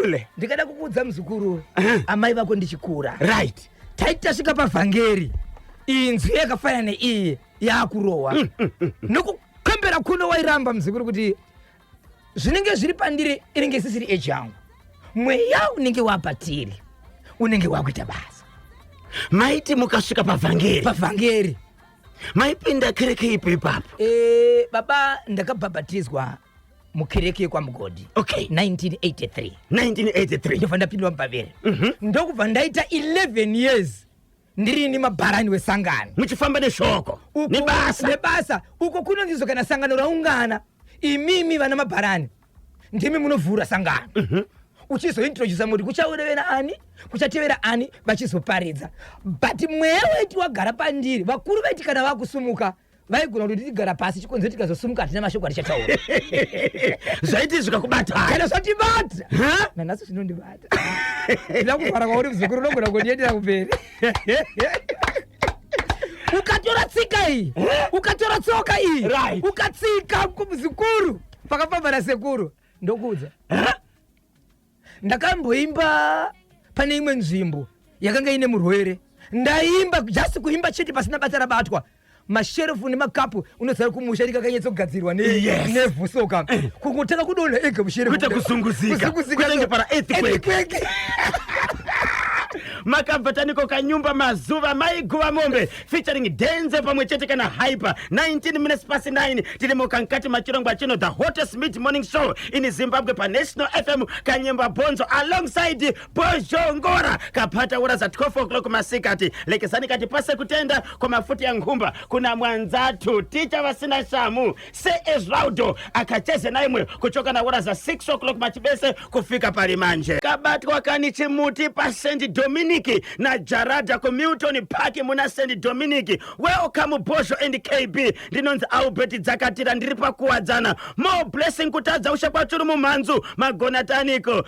Kule. Ndikada kukuudza muzukuru, amai vako ndichikura. Right. Taiti tasvika pavhangeri, inzwi yakafanana neiyi yakurohwa. Nokukambera kuno wairamba muzukuru kuti zvinenge zviri pandiri inenge isisiri age yangu. Mweya unenge wapatiri unenge wakuita basa. Maiti mukasvika pavhangeri. Pavhangeri. Maipinda kereke ipi ipapo? Baba, ndakabhabhatidzwa mukereke yekwaMugodi. Okay. 1983. 1983. Ndobva ndapindwa mupavere. Ndokubva ndaita 11 years ndirini mabharani wesangano. Muchifamba neshoko. Nebasa. Nebasa. Uko kunonzi kana sangano raungana, imimi vana mabharani ndimi munovhura sangano. Uchizointrodusa muri kuchaurevera ani, kuchatevera ani, vachizoparidza. But mweya waiti wagara pandiri, vakuru vaiti kana vakusumuka vaigona kuti tigara pasi, chikonzero tikazosumuka hatina mashoko atichataura. Zvaiti zvikakubata. Kana zvatibata nanhasi zvinondibata. Ndida kuvhara kwauri muzukuru, unogona kundiendera kumberi. Ukatora tsika iyi, ukatora tsoka iyi, ukatsika muzukuru pakafamba nasekuru, ndokuudza. Ndakamboimba pane imwe nzvimbo yakanga ine murwere, ndaimba just kuimba chete pasina basa rabatwa. Masherefu nemakapu unoziva kumusha rikakanyatsogadzirwa nevhu soka kungotanga kudonha ega musherefu. Kuita kuzunguzika. Kunenge para earthquake. Makabva taniko kanyumba mazuva maiguva mombe featuring Denze pamwe chete kana Hyper. 19 minutes past 9 tiri mukankati machirongwa chino, the hottest mid morning show in Zimbabwe pa National FM. Kanyemba Bonzo alongside Bozhongora kapata ura za 12 o'clock masikati. Lekezani kati pase kutenda kwa mafuti ya nkhumba kuna mwanzatu ticha vasina shamu se Esraudo akacheze naimwe kuchoka na ura za 6 o'clock machibese kufika pali manje. Kabatwa kani chimuti pa St Dominic na Jarada ku Milton Park muna St Dominic. Welcome Bozho and KB. Ndinonzi Albert Dzakatira, ndiri pakuwadzana. More blessing kutadza ushe kwachuru mumhanzu magona taniko.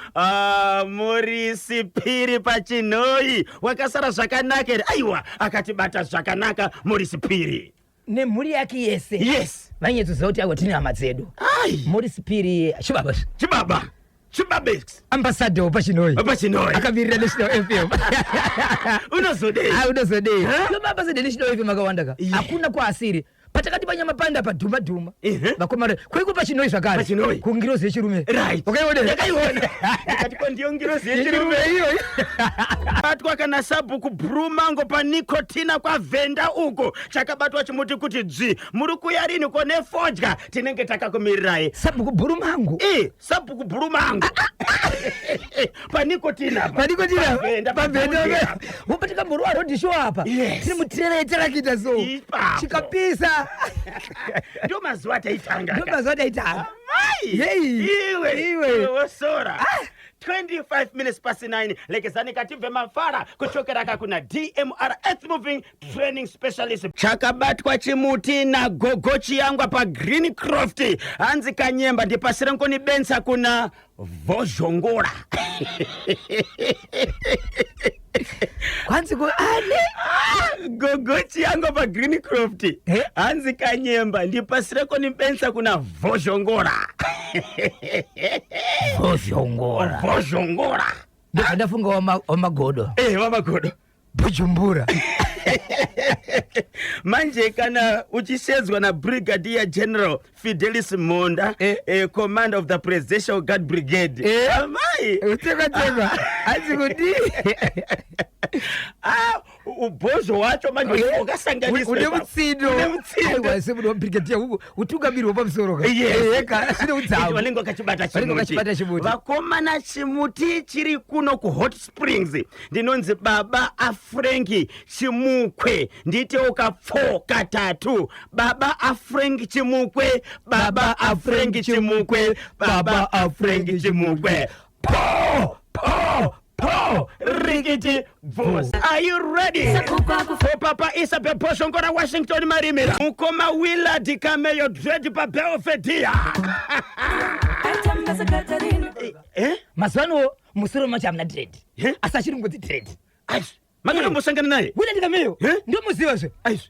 Morisi Phiri pachinhoi wakasara zvakanaka here? Aiwa, akatibata zvakanaka Morisi Phiri nemhuri yake yese. Yes. Vainyatsoziva kuti aiwa, tine hama dzedu. Ai. Morisi Phiri chibaba. Chibaba. Chibabex. Ambassador wepachinhoi. Pachinhoi. Akamirira National FM. Unozodei? Ah, unozodei? Yo, maambassador National FM akawanda ka. Hakuna kwaasiri. Patakati panyamapanda padhuma dhuma. Vakomana kwaiko pachinhoi zvakare. Pachinhoi. Kungirozi yechirume. Right. Wakaiona? Ndakaiona. Ndikati ko ndiyo ngirozi yechirume iyoyo. Batwa kana sabhuku Brumango panikotina kwavhenda uko chakabatwa chimuti kuti dzvi. Muri kuya rini ko nefodya tinenge takakumirirai. Sabhuku Brumango. Sabhuku Brumango. Panikotina apa. Panikotina. Pavhenda. Pavhenda. Wopatika murwa road show apa. Yes. Tiri mutirere tarakita so. Ipapo. Chikapisa. Ndo mazuva ataitanga. Ndo mazuva ataitanga. Mai. Yei. Iwe. Iwe. Iwe wosora. 25 minutes past 9 lekezani katibve mafara kuchokera kakuna DMR Earth Moving Training Specialist. Chakabatwa chimuti nagogo Chiyangwa paGreen Croft. Hanzi kanyemba ndipasire ngoni bensa kuna Vozhongora. Kwanzi ku ane Gogo Chiyangwa paGreen Croft. Hanzi kanyemba ndipasire koni bensa kuna Vozhongora. Vozhongora. Vozhongora. Ndobva ndafunga wamagodo. Wamagodo. Bujumbura. Manje kana uchishedzwa na Brigadier General Fidelis Monda, commander of the Presidential Guard Brigade. Amai. Uteka teka. Hanzi kudii? Ah, ubhozho wacho manje wakasanganiswa. Une mutsindo. Une mutsindo. Aiwa, semunhu wabrigadier utungamiri hwepamusoro ka. Yes. Ka, zvine udzamu. Vanenge vakachibata Vanenge vakachibata chimuti. Vakomana, chimuti chiri kuno kuHot Springs. Ndinonzi baba aFranki Chimukwe, nditeuka pfo katatu. Baba aFrank Chimukwe, baba aFrank Chimukwe, baba aFrank Chimukwe. Po po po rikiti bvos. Are you ready for Papa Isabel Bozhongora Washington Marimira, mukoma Willard Kameyo Dread paBelvedere? Mazuva ano musoro macho hamuna dread. Eh? Asi achiri ngodzi dread. Aizvi, makatombosangana naye? Willard Kameyo. Eh? Ndomuziva zve. Aizvi.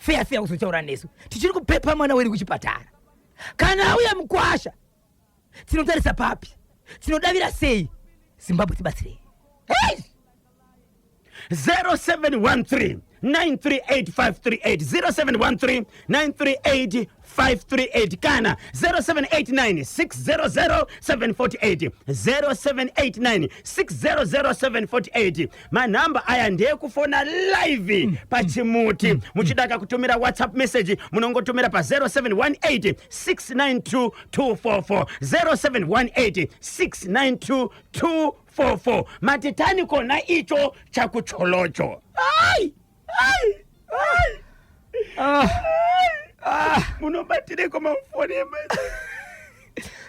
Feya feya kuzotaura nesu. Tichiri kupepa mwana wedu kuchipatara. Kana auya mukwasha tinotarisa papi? Tinodavira sei? Zimbabwe tibatsirei. Hey! 0713 938538 0713 938538 kana 0789 600 748 0789 600 748. Manhamba aya ndeyekufona live pachimuti. Muchidaka kutumira WhatsApp message, munongotumira pa 0718 692 244, 0718 692 244. Matitani kona icho chakucholocho? Ai ai ai! Ah. Munobatireko mafoni ema?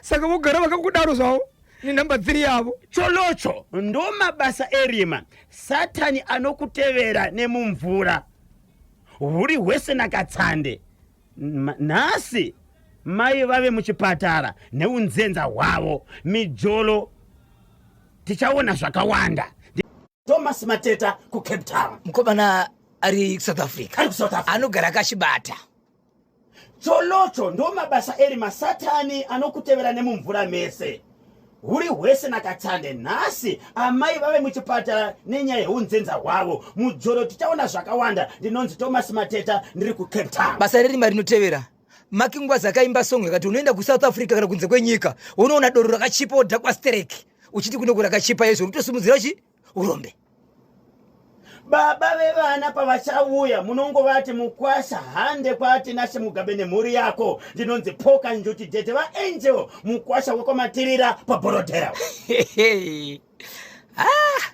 Saka vogara vakakudaro zvavo nenhamba 3 yavo. Cholocho ndo mabasa erima. Satani anokutevera nemumvura huri hwese nakatsande. Nhasi mai vave muchipatara neunzenza hwavo. Mijolo tichaona zvakawanda. Thomas Mateta kuCape Town. Mukomana ari South Africa. Ari kuSouth Africa. Anogara akachibata. Cholocho ndo mabasa erima. Satani anokutevera nemumvura mese huri hwese nakatsande. Nhasi amai vave muchipatara nenyaya yeunzenza hwavo. Mujolo tichaona zvakawanda. Ndinonzi Thomas Mateta, ndiri kuCape Town. Basa rerima rinotevera. Makingwazi akaimba song yakati unoenda kuSouth Africa kana kunze kwenyika, unoona doro rakachipa, wodhakwa stereki uchiti kunoku rakachipa izvo urikutosimudzira chi urombe. Baba vevana pavachauya, munongovati mukwasha hande kwati Nashe Mugabe nemhuri yako. Ndinonzi Poka Njuti Dete vaAngel, mukwasha wekwamatirira paBorodale. Ah!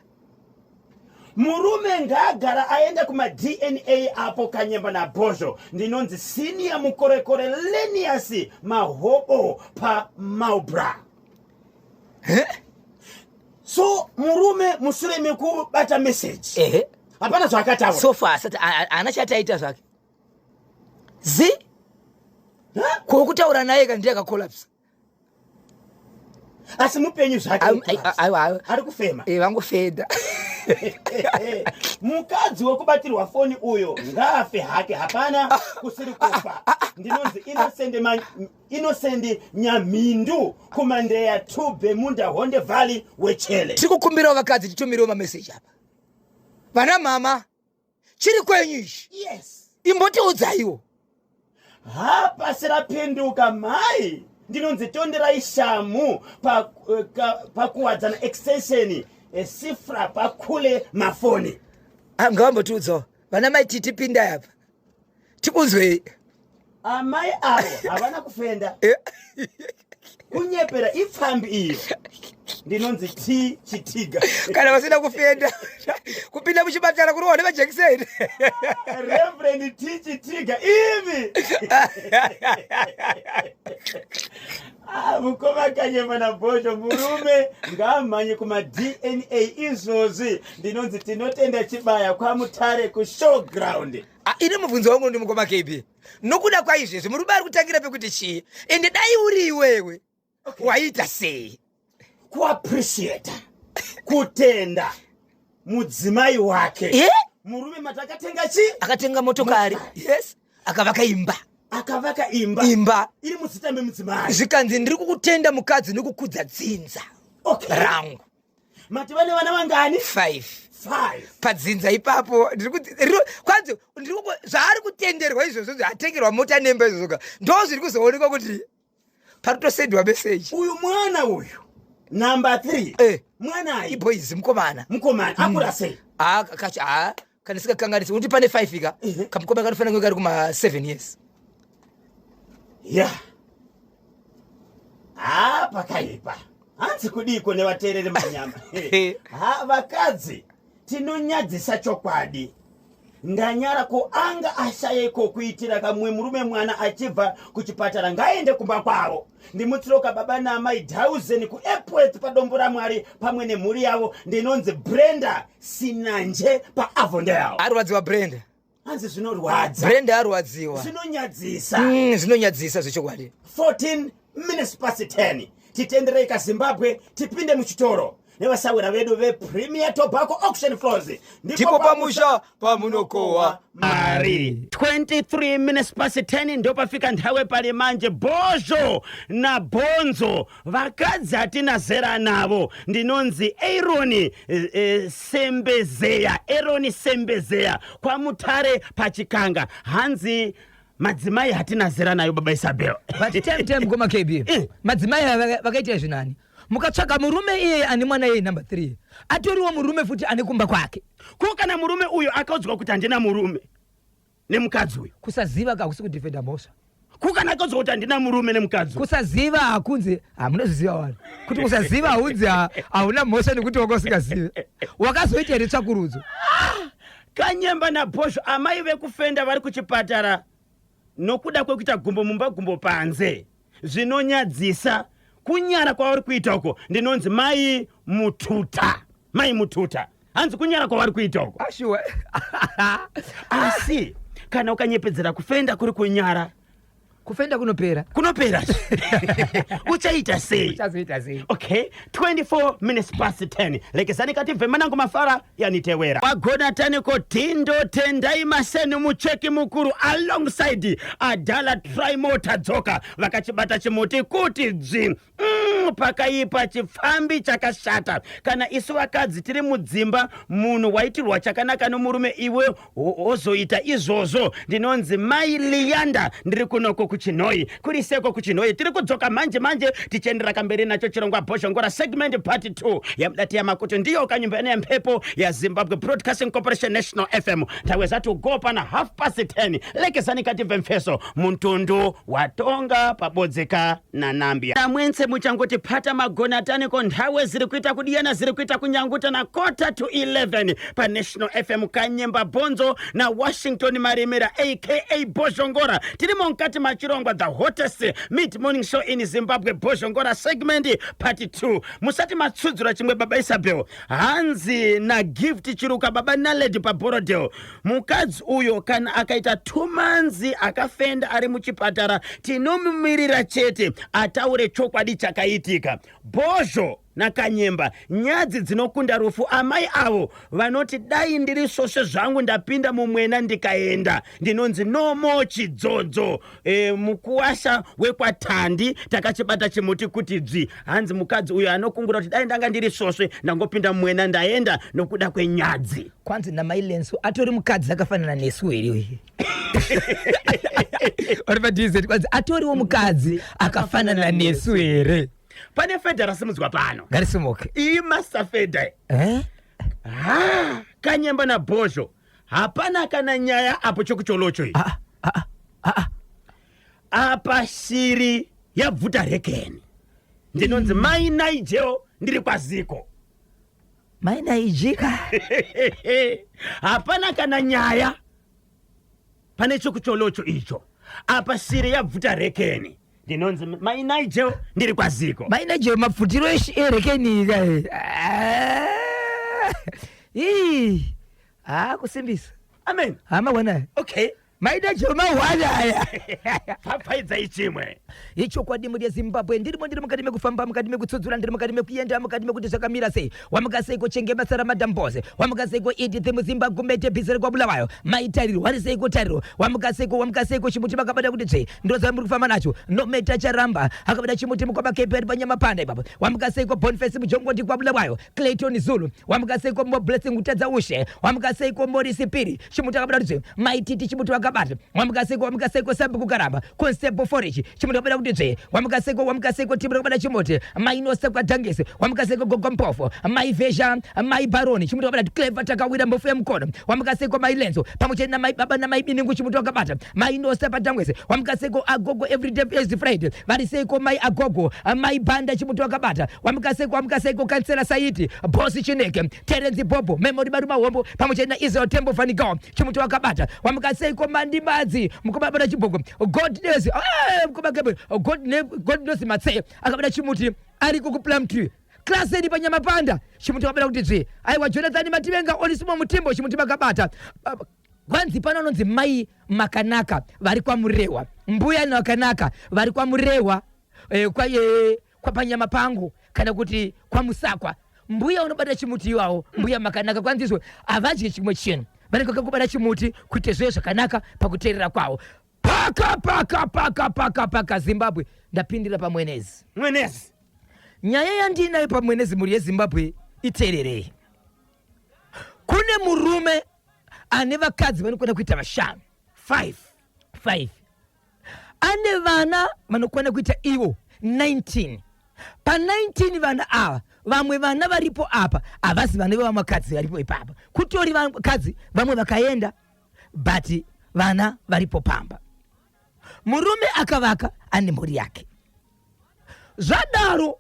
Murume ngaagara aenda kumaDNA apo Kanyemba naBhozho. Ndinonzi Senior Mukorekore Lenius Mahobo paMaubra. So murume mushure mekubata meseji, hapana zvaakataura. So far asati haana chataita zvake zi kokutaura naye ka, ndiye akacollapsa. Asi mupenyu zvake? Aiwa. Ari kufema? Vangofenda. Mukadzi wekubatirwa foni uyo ngaafe hake, hapana kusiri kufa. Ndinonzi Innocent Nyamhindu kuMandeya 2 Bemunda Honde Valley wechele. Tiri kukumbirawo vakadzi titumirewo mameseji apa. Vana mama, chiri kwenyu ichi? Yes. Imbotiudzaiwo. Hapasi rapinduka mhai. Ndinonzi Tonderai Shamu paKuwadzana Extension, Sifra pakule mafoni. Ah, ngavambotiudzawo vana mai Titi, pindai apa tikunzwei. Amai avo havana kufenda, kunyepera ipfambi iyo. Ndinonzi T Chitiga. Kana vasina kufenda, kupinda muchipatara kurohwa nemajekiseni. Reverend T Chitiga ivi. Ah, mukoma Kanyema naBhosho, murume ngaamhanye kumaDNA izvozvi. Ndinonzi Tinotenda Chibaya kwaMutare kuShowground. Ah, ini mubvunzo wangu ndi mukoma KB, nokuda kwaizvezvi murume ari kutangira pekuti chii? Ende dai uri iwewe, waita sei? Kuappreciata, kutenda mudzimai wake. Murume matakatenga chi? Akatenga motokari, yes, akavaka imba. Akavaka imba. Imba. Iri muzita memudzimai. Zvikanzi, "Ndiri kukutenda mukadzi nekukudza dzinza rangu." Mati vane vana vangani? 5. 5. Padzinza ipapo ndiri kuti kwanzi zvaari kutenderwa izvozvo, zvatengerwa mota nemba izvozvoka, ndo zviri kuzoonekwa kuti parikutosendwa meseji. Uyu mwana uyu namba 3, mwana ayi? Iboys, mukomana. Mukomana akura sei? Ah, kachi, ah, kana sikakanganisi kuti pane 5 ka, kamukomana kanofanira kunge kari kuma 7 years. Ya, ha, pakaipa. Hanzi kudiko nevateereri manyama? Ha, vakadzi tinonyadzisa chokwadi. Ndanyara. Ko anga ashayeko kuitira kamwe murume mwana achibva kuchipatara? Ngaende kumba kwavo. Ndimutsiroka baba naamai Dausen kuEpworth paDombo raMwari pamwe nemhuri yavo. Ndinonzi Brenda Sinanje paAvondale. Arwadziwa Brenda. Hanzi zvinorwadza. Brenda arwadziwa. Zvinonyadzisa. Zvinonyadzisa zvechokwadi. 14 minutes past 10. Titenderei kaZimbabwe tipinde muchitoro. Nevasawira vedu vePremier Tobacco Auction Floors. Ndipo pamusha pamunokohwa mari. 23 minutes past 10 ndopafika nthawe pali manje. Bhozho nabhonzo, vakadzi hatina zera navo. Ndinonzi Aroni Sembezeya, Aroni Sembezeya kwaMutare paChikanga. Hanzi madzimai hatina zera nayo, baba Isabel. But time time koma KB, madzimai ava vakaita izvi nani? Mukatsvaga murume iyeye ane mwana iyeye number 3, atoriwo murume futi ane kumba kwake. Ko kana murume uyu akaudzwa kuti handina murume nemukadzi uyu? Kusaziva kakusi kudefenda mhosva. Ko kana akaudzwa kuti handina murume nemukadzi uyu? Kusaziva hakunzi hamunozviziva wani kuti kusaziva haunzi hauna mhosva nekuti wanga usingazive. Wakazoita here tsvakurudzo? Kanyemba naBhozho, amai vekufenda vari kuchipatara nokuda kwekuita gumbo mumba gumbo panze. Zvinonyadzisa kunyara kwavari kuita uko. Ndinonzi Mai Mututa, Mai Mututa. Hanzi kunyara kwavari kuita uko. Ashuwa. Asi kana ukanyepedzera kufenda kuri kunyara, kufenda kunopera. Kunopera, uchaita sei? Uchazoita sei? Okay, 24 minutes past 10, lekezani katibve manango mafara yanitewera. Wagona taniko tindo tendai maseni mucheki mukuru alongside Adala Trimo tadzoka vakachibata chimuti kuti dzvi. Pakaipa chipfambi chakashata. Kana isu vakadzi tiri mudzimba, munhu waitirwa chakanaka nomurume, iwe wozoita izvozvo. Ndinonzi Mai Liyanda, ndiri kunoko kuChinhoi. Kuri seko kuChinhoi? Tiri kudzoka manje manje tichiendera kamberi nacho chirongwa Bhozhongora segment part 2 yamudati yamakuti ndiyo kanyumba ino yemhepo yaZimbabwe Broadcasting Corporation, National FM. Taweza to go pana half past 10. Lekezani katibve mfeso muntundu watonga pabodzeka naNambia. Amwense muchangoti pata magona taniko nthawe ziri kuita kudiyana, ziri kuita kunyanguta na 10:45 paNational FM. Kanyemba Bhonzo naWashington Marimira aka Bhozhongora tirimo mukati machirongwa the hottest mid morning show in Zimbabwe, Bhozhongora segment part 2. Musati matsudzura chimwe, baba Isabel. Hanzi naGift Chiruka, baba Naled paBorodale, mukadzi uyo kana akaita 2 months akafenda ari muchipatara, tinomumirira chete ataure chokwadi chakaitika. Bhozho naKanyemba, nyadzi dzinokunda rufu. Amai avo vanoti dai ndiri svosve zvangu ndapinda mumwena ndikaenda. Ndinonzi Nomo Chidzodzo, mukuwasha wekwaTandi. Takachibata chimuti kuti dzvi. Hanzi mukadzi uyo anokungura kuti dai ndanga ndiri svosve ndangopinda mumwena ndaenda nokuda kwenyadzi. Kwanzi namai Lenso, atori mukadzi akafanana nesu here uyu uri padz? Kwanzi atoriwo mukadzi akafanana nesu here? Pane fedha rasimudzwa pano. Ngarisimuke. Iyi master fedha. Eh? Ha, Kanyemba naBhozho, hapana kana nyaya apo. Chokucholocho iyi. Ah, ah, ah, ah. Apa shiri yabvuta rekeni. Ndinonzi Mai Nigel, ndiri kwaziko. Mai Naijika. Hapana kana nyaya pane chokucholocho icho. Apa shiri yabvuta rekeni. Ndinonzi Mai Nigel, ndiri kwaziko. Mai Nigel, mapfutiro erekeni ka. Ii ha, kusimbisa. Amen. Hamagwana. Okay. Mai Nigel, mahwana aya. Pfapfaidzai chimwe. Ichokwadi, muri yeZimbabwe ndirimo, ndiri mukati mekufamba, mukati mekutsudzura, ndiri mukati mekuenda, mukati mekuti zvakamira sei. Wamuka seiko Chenge basa ramadhambose? Wamuka seiko Edith Muzimba Gumete bhizi rekwaBulawayo? Maitariro wari seiko Tariro? Wamuka seiko, wamuka seiko? Chimuti makabata kuti tsve, ndoziva muri kufamba nacho. Nometa Charamba akabata chimuti mukwamakepe ari panyamapanda ipapo. Wamuka seiko Boniface Mujongoti kwaBulawayo? Clayton Zulu wamuka seiko? Mo Blessing Kutadza Ushe wamuka seiko? Morisi Piri chimuti akabata kuti tsve. Maititi chimuti wakabata. Wamuka seiko, wamuka seiko? Sambi kukaramba Constable Forage chimuti akabata kuti tsve. Wamuka seiko, wamuka seiko? Timu rakabata chimuti. Mainosa kwadhangesi wamuka seiko? Gogo Mpofo, Mai Vesha, Mai Baroni chimuti wakabata. Clever Takawira mbofu yemukono wamuka seiko? Mai Lenzo pamwe chete namai baba namai Biningu chimuti wakabata. Mainosa padhangwese wamuka seiko? Agogo everyday is Friday vari seiko? Mai Agogo, Mai Banda chimuti wakabata. Wamuka seiko, wamuka seiko? Kansela Saiti, Bosi Chineke, Terenzi Bobo, Memori Baruma Hombo pamwe chete naIsrael Tembo Fanigao chimuti wakabata. Wamuka seiko Mandimadzi mukoma abata chibhoko? God knows, mukoma Gabriel, God knows Matse akabata chimuti ariko kuPlumtree. Klaseni panyamapanda chimuti wakabata kuti dzvi. Aiwa, Jonathan Mativenga, Onisimo Mutimbo chimuti vakabata. Kwanzi pano anonzi Mai Makanaka vari kwaMurehwa, Mbuya Makanaka vari kwaMurehwa, kwa panyama pangu kana kuti kwaMusakwa. Mbuya unobata chimuti iwawo, mbuya makanaka kwanzizwe havadye chimwe chinhu, vanenge vakangobata chimuti kuite zvive zvakanaka pakuteerera kwavo. Paka paka paka paka paka Zimbabwe, ndapindira paMwenezi. Mwenezi. Nyaya yandiinayo paMwenezi, mhuri yeZimbabwe iteererei. Kune murume ane vakadzi vanokwana kuita vashanu. 5. 5. Ane vana vanokwana kuita ivo 19. Pa19 vana ava, vamwe vana varipo apa havasi vana vevamwe vakadzi varipo ipapa. Kutori vakadzi vamwe vakaenda, but vana varipo pamba. Murume akavaka, ane mhuri yake. Zvadaro,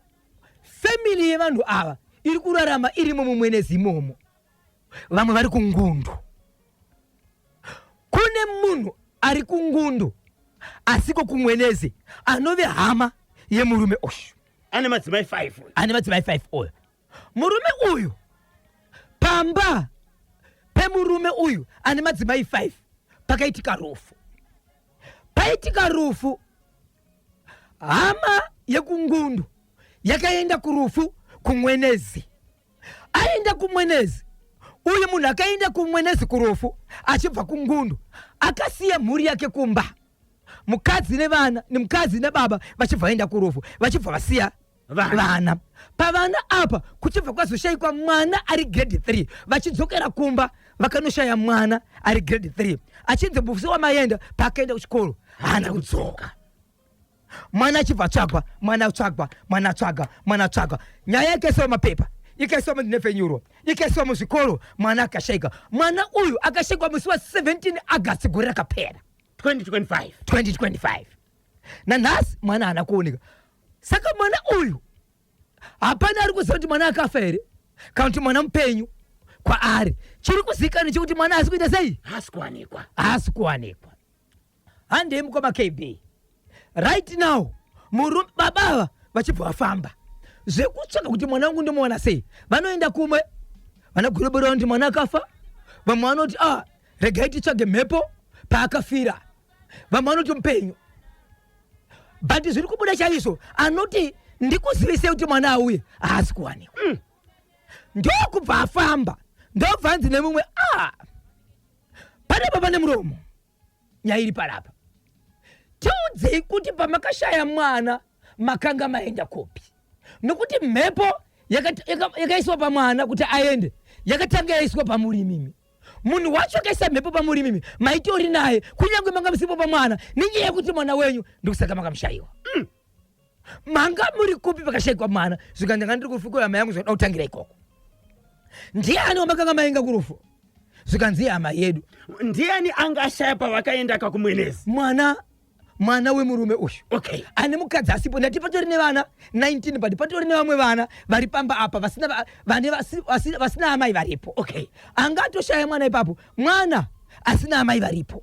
family yevanhu ava iri kurarama irimo muMwenezi imomo. Vamwe vari kuNgundu. Kune munhu ari kuNgundu asiko kuMwenezi anove hama yemurume uyu. Ane madzimai 5. Ane madzimai 5 uyu. Murume uyu, pamba pemurume uyu ane madzimai 5 pakaitika rufu. Paitika rufu, hama yekuNgundu yakaenda kurufu kuMwenezi. Aenda kuMwenezi uyu munhu akaenda kuMwenezi kurufu achibva kuNgundu, akasiya mhuri yake kumba, mukadzi nevana, nemukadzi nebaba, vachibva vaenda kurufu, vachibva vasiya Vana. Vana. Pavana apa kuchibva kwazoshayikwa mwana ari grade 3. Vachidzokera kumba vakanoshaya mwana ari grade 3, achinzi musi wamaenda paakaenda kuchikoro haana kudzoka. Mwana achibva atsvagwa, mwana atsvagwa, mwana atsvaga, mwana atsvaga. Nyaya ikaiswa mapepa, ikaiswa munhepfenyuro, ikaiswa muzvikoro, mwana akashayika. Mwana uyu akashayikwa musi wa17 August gore rakapera. 2025. 2025. Nanhasi mwana haana kuoneka. Saka mwana uyu hapana ari kuziva kuti mwana akafa here kana kuti mwana mupenyu kwaari. Chiri kuzivikanwa chekuti mwana haasi kuita sei? Haasi kuwanikwa. Haasi kuwanikwa. Handei mukoma KB. Right now murume, baba ava vachibva vafamba zvekutsvaka kuti mwana wangu ndomuwana sei. Vanoenda kumwe vanagorobora vanoti mwana akafa, vamwe vanoti ah, regai titsvage mhepo paakafira, vamwe vanoti mupenyu. But zviri kubuda chaizvo anoti ndikuzivisei kuti mwana auye haasi kuwanikwa. Ndokubva afamba, ndobva anzi nemumwe, ah, pane baba nemuromo, nyaya iri parapa, tiudzei kuti pamakashaya mwana makanga maenda kupi, nokuti mhepo yakaiswa pamwana kuti aende yakatanga yaiswa pamuri imimi. Munhu wacho akaisa mhepo pamuri imimi maitori naye kunyange manga musipo pamwana, nenyaya yekuti mwana wenyu ndokusaka makamushayiwa. Manga muri kupi pakashayikwa mwana? Zvika ndanga ndiri kurufu kwehama yangu, zvinoda kutangira ikoko. Ndiani wamakanga mainga kurufu? Zvikanzi hama yedu. Ndiani anga ashaya pavakaenda kakuMwenezi? Mwana wemurume uyu. Ane mukadzi asipo. Ndati patori nevana 19, but patori nevamwe vana vari pamba apa vasina vane vasina amai varipo. Anga atoshaya mwana ipapo, mwana asina amai varipo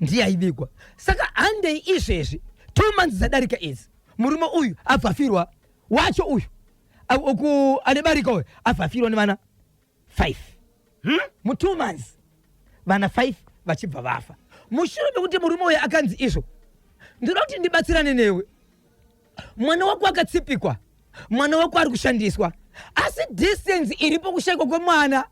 ndiye aivigwa. Saka handei izvezvi 2 months dzadarika idzi, murume uyu abva afirwa wacho uyu ane barika uyu abva afirwa nevana 5. Mu 2 months vana 5 vachibva vafa mushure mekuti murume uyu akanzi izvo, ndinoda kuti ndibatsirane newe, mwana wako akatsipikwa, mwana wako ari kushandiswa, asi distance iripo kushayikwa kwemwana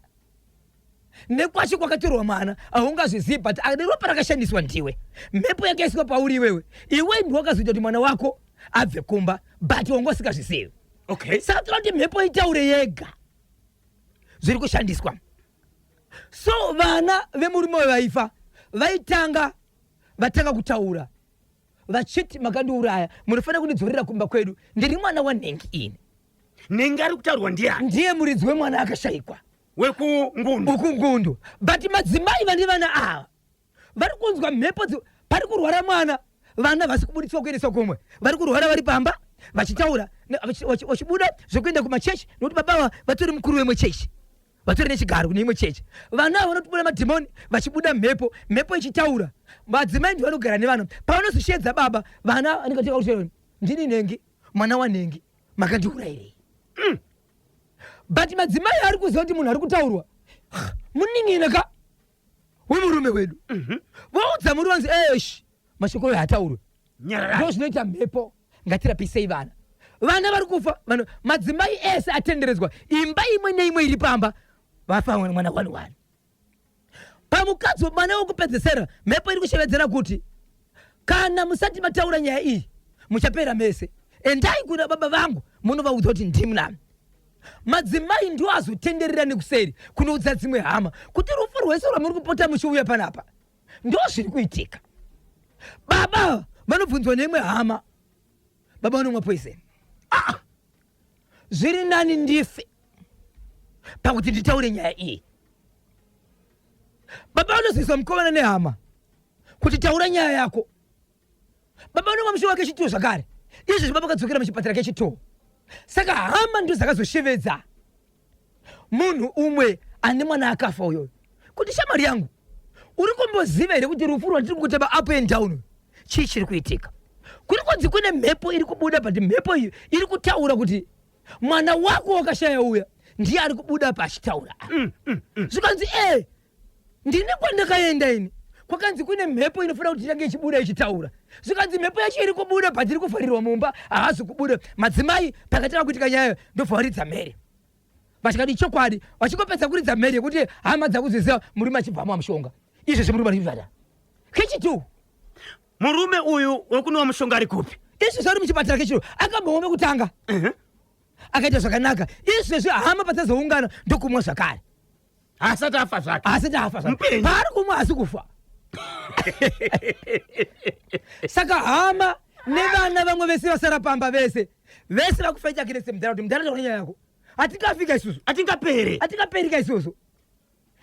nekwacho kwakatorwa mwana haungazvizivi, but ane ropa rakashandiswa ndiwe, mhepo yakaiswa pauri iwewe, iwe ndiwe wakazoita kuti mwana wako abve kumba, but wanga usingazvizivi. Saka toda kuti mhepo itaure yega zviri kushandiswa. So vana vemurume vaifa vaitanga vatanga kutaura vachiti, makandiuraya, munofanira kundidzorera kumba kwedu, ndiri mwana wanhengi ini. Nhengi ari kutaurwa ndiani? Ndiye muridzi wemwana akashayikwa. WekuNgundu. WekuNgundu. But madzimai vane vana ava vari kunzwa mhepo pari kurwara mwana, vana vasi kubuditswa kuendeswa kumwe, vari kurwara vari pamba vachitaura vachibuda zvekuenda kumachechi, nekuti baba ava vatori mukuru wemwe chechi, vatori nechigaro kune imwe chechi. Vana ava vanotobuda madhimoni vachibuda mhepo, mhepo ichitaura. Madzimai ndivo vanogara nevana, pavanozosheedza baba, vana vanenge vachiita kuti ndini nhengi, mwana wanhengi, makandiurayirei? But madzimai ari kuziva kuti munhu ari kutaurwa munin'ina ka wemurume wedu. Voudza murume, vanzi esh, mashoko ayo haataurwe. Nyararai. Ndo zvinoita mhepo. Ngatirapisei vana. Vana vari kufa, vanhu, madzimai ese atenderedzwa, imba imwe neimwe iri pamba vafa mwana one one. Pamukadzi mwana wekupedzesera, mhepo iri kushevedzera kuti kana musati mataura nyaya iyi muchapera mese. Endai kuna baba vangu munovaudza kuti ndimnami. Madzimai ndiwo azotenderera nekuseri kunoudza dzimwe hama kuti rufu rwese rwamuri kupota muchiuya panapa ndo zviri kuitika. Baba vanobvunzwa neimwe hama, baba vanomwa poison. Ah, zviri nani ndife pakuti nditaure nyaya iyi. Baba vanozoiswa mukomana nehama kuti taura nyaya yako. Baba vanomwa mushonga kechitwo zvakare. Izvezvi baba vakadzokera muchipatara kechitwo. Saka hama ndo dzakazoshevedza munhu umwe ane mwana akafa uyoyo kuti shamwari yangu uri kumboziva here kuti rufu rwatiri kutamba up and down chii chiri kuitika? Kuri kunzi kune mhepo iri kubuda, but mhepo iyi iri kutaura kuti mwana wako wakashaya uya ndiye ari kubuda apa achitaura. Zvikanzi e ndine kwandakaenda ini, kwakanzi kune mhepo inofanira kuti itange ichibuda ichitaura. Zvikanzi mhepo yacho iri kubuda but iri kuvharirwa mumba, haazi kubuda. Madzimai pakatanga kuitika nyaya ndobva varidza mhere, vachikati chokwadi. Vachingopedza kuridza mhere yekuti hama dzakuziziva, murume achibva amwa mushonga. Izvezvi murume ari kuchipatara kechitu. Murume uyu wekunwa mushonga ari kupi? Izvezvi ari muchipatara kechitu. Akambooma kutanga akaita zvakanaka. Izvezvi hama padzazoungana ndokumwa zvakare. Haasati afa zvake. Haasati afa zvake. Mupenyu. Paari kumwa haasi kufa. Saka hama nevana vamwe vese vasara pamba vese vese vakufaita kirese mudhara kuti mudhara taura nyaya yako, hatingafika isusu, hatingaperi, hatingaperika isusu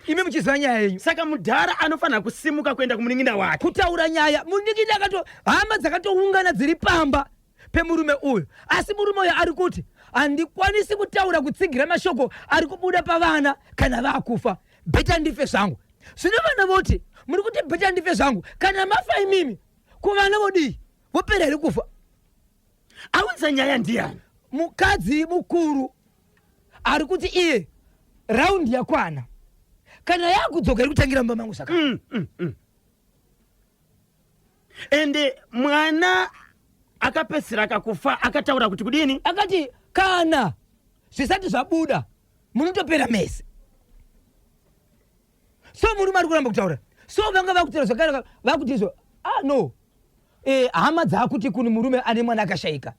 imi muchiziva nyaya yenyu. Saka mudhara anofanira kusimuka kuenda kumunin'ina wake kutaura nyaya. Munin'ina akato hama dzakatoungana dziri pamba pemurume uyu, asi murume uyu ari kuti handikwanisi kutaura kutsigira mashoko ari kubuda pavana kana vakufa, better ndife zvangu. Zvino vana voti muri kuti better ndife zvangu, kana mafa imimi kuvana vodii? Vopera here kufa? Aunza nyaya ndiyani? Mukadzi mukuru ari kuti iye raundi yakwana, kana yakudzoka iri kutangira mumba mangu saka. Ende mwana akapedzisira akakufa akataura kuti kudini? Akati kana zvisati zvabuda munotopera mese. So murume ari kuramba kutaura, so vanga vakutaura zvakare vakuti izvo ah no hama dzakuti kuni murume ane mwana akashaika,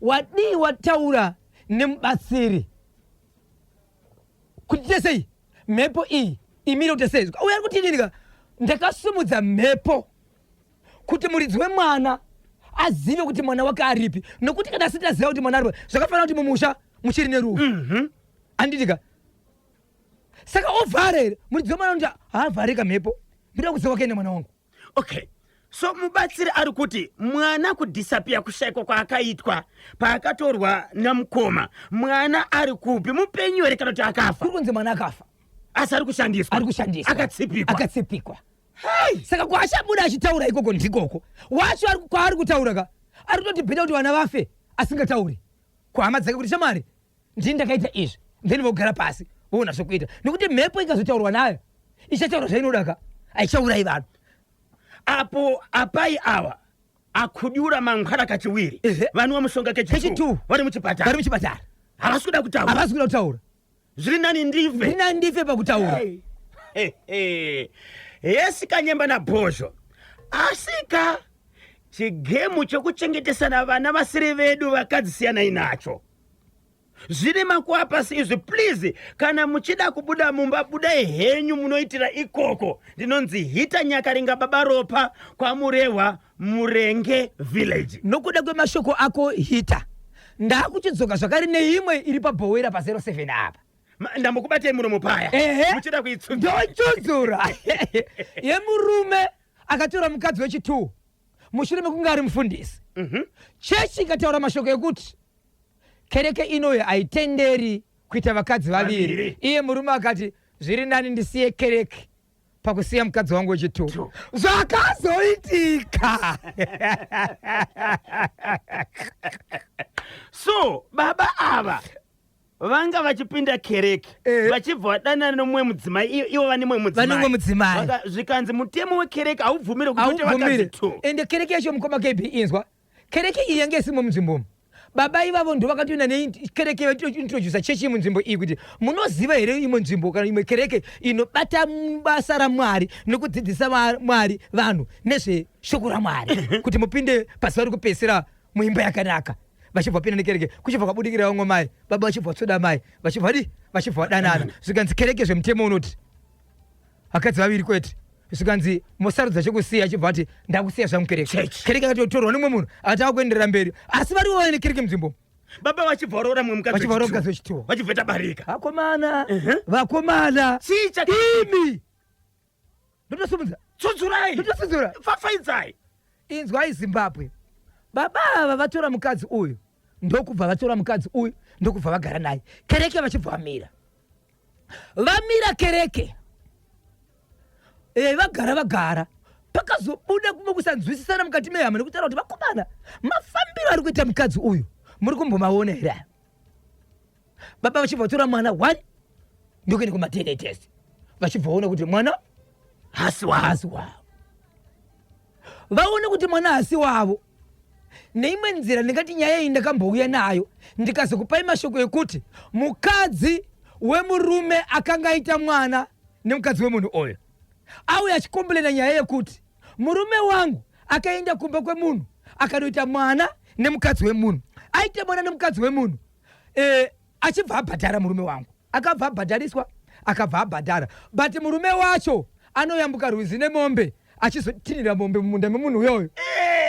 wadii wataura nemubatsiri kuti tesei mhepo iyi imire kuti sei? Uyo ari kuti inini ka ndakasumudza mhepo kuti muridzi wemwana azive kuti mwana wake aripi, nokuti kana asati aziva kuti mwana aripi zvakafanira kuti mumusha muchiri nerufu. Handiti ka? Saka ovhara here muridzi wemwana? Unoti haavharika mhepo, ndoda kuziva wakaenda mwana wangu. Okay, so mubatsiri ari kuti mwana kudisappear, kushaikwa kwaakaitwa paakatorwa namukoma, mwana ari kupi? Mupenyu here kana kuti akafa? Kuri kunzi mwana akafa, asi ari kushandiswa. Ari kushandiswa. Akatsipikwa. Akatsipikwa. Saka kwaachabuda achitaura ikoko ndikoko wacho kwaari kutaura ka ari kutoti better kuti vana vafe asingatauri kuhama dzake kuti shamwari ndini ndakaita izvi, then vogara pasi voona zvokuita, nekuti mhepo ikazotaurwa nayo ichataura zvainoda ka, haichaurai vanhu. Apo apai ava akudyura mangwana kachiwiri, vanwa mushonga kechitu, kechitu, vari muchipatara, vari muchipatara, havasi kuda kutaura, havasi kuda kutaura. Zviri nani ndife, zviri nani ndife pakutaura. Hey. Yesi kanyemba nabhozho, asika chigemu chokuchengetesana vana vasiri vedu vakadzi siyanai nacho. Zvine makuva pasi izvi. Please, kana muchida kubuda mumba budai henyu munoitira ikoko. Ndinonzi Hita Nyakaringa Baba Ropa kwaMurehwa, Murenge village. Nokuda kwemashoko ako Hita, ndakuchidzoka zvakare neimwe iri pabhowera pa07 apa. Ndambokubatai muromo paya. Ehe. Muchida kuitsunzura. Ndoitsunzura yemurume akatora mukadzi wechi2 mushure mekunge ari mufundisi. Chechi ikataura mashoko ekuti kereke inoyo haitenderi kuita vakadzi vaviri. Vaviri. Iye murume akati zviri nani ndisiye kereke pakusiya mukadzi wangu wechi2. Zvakazoitika. So baba ava vanga vachipinda kereke, vachibva vadanana nomumwe mudzimai, ivo vane mumwe mudzimai. Vane mumwe mudzimai. Zvikanzi mutemo wekereke haubvumire kuti uite vakadzi haubvumire two. Ende kereke yacho, mukoma KB, inzwa, kereke iyi yange isimo munzvimbomo. Baba ivavo ndo vakatoenda nekereke vaintrodusa chechi munzvimbo iyi kuti munoziva here imwe nzvimbo kana imwe kereke inobata basa raMwari nekudzidzisa Mwari vanhu nezveshoko raMwari kuti mupinde pazuva rekupedzisira muimba yakanaka. Vachibva vapinda nekereke, kuchibva kwabudikira vamwe mai, baba vachibva vatsvoda mai, vachibva vadi, vachibva vadanana. Zvikanzi kereke zvemutemo unoti vakadzi vaviri kwete. Zvikanzi mosarudza chekusiya, achibva ati ndakusiya zvangu kereke. Kereke akatotorwa nemumwe munhu akati akuenderera mberi, asi variwo vaine kereke munzvimbo. Baba vachibva varoora mumwe mukadzi Vachibva varoora mukadzi wechituwo. Vachibva vaita barika. Vakomana, vakomana, Chii chaka- imi ndotosimudza, Tsudzurai, ndototsudzura. Fafaidzai. Inzwai Zimbabwe, baba ava vatora mukadzi uyu, ndokubva vatora mukadzi uyu, ndokubva vagara naye. Kereke vachibva vamira. Vamira kereke. Vagara vagara. Pakazobuda kumwe kusanzwisisana mukati mehama nekutaura kuti vakomana, mafambiro ari kuita mukadzi uyu muri kumbomaona here aya? Baba vachibva vatora mwana one ndokuenda kuma-DNA test, vachibva vaona kuti mwana hasi wavo. Hasi wavo. Vaona kuti mwana hasi wavo. Neimwe nzira ndingati nyaya iyi ndakambouya nayo ndikazokupai mashoko ekuti mukadzi wemurume akanga aita mwana nemukadzi wemunhu uyu auya achikombolena nyaya yekuti murume wangu akaenda kumba kwemunhu akanoita mwana nemukadzi wemunhu, aita mwana nemukadzi wemunhu, achibva abhadhara murume wangu, akabva abhadhariswa, akabva abhadhara, but murume wacho anoyambuka rwizi nemombe achizotinhira mombe mumunda memunhu uyoyo.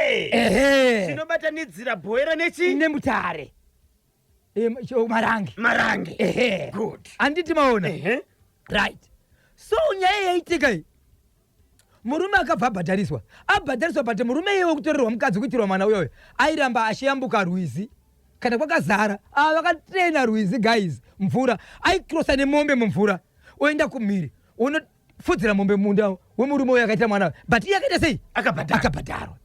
Ehe. Zvinobatanidzira Bhoera nechi neMutare, Marange. Marange. Ehe. Good. Handiti maona? Ehe. Right, so nyaya yaitika iyi, murume akabva abhadhariswa, abhadhariswa, but murume iye wekutorerwa mukadzi kuitirwa mwana uyoyo airamba achiyambuka rwizi kana kwakazara. Vakatrena rwizi guys, mvura aikrosa nemombe mumvura, oenda kumhiri onofudzira mombe mumunda wemurume uyo akaita mwana, but iye akaita sei? Akabhadhara. Akabhadharwa.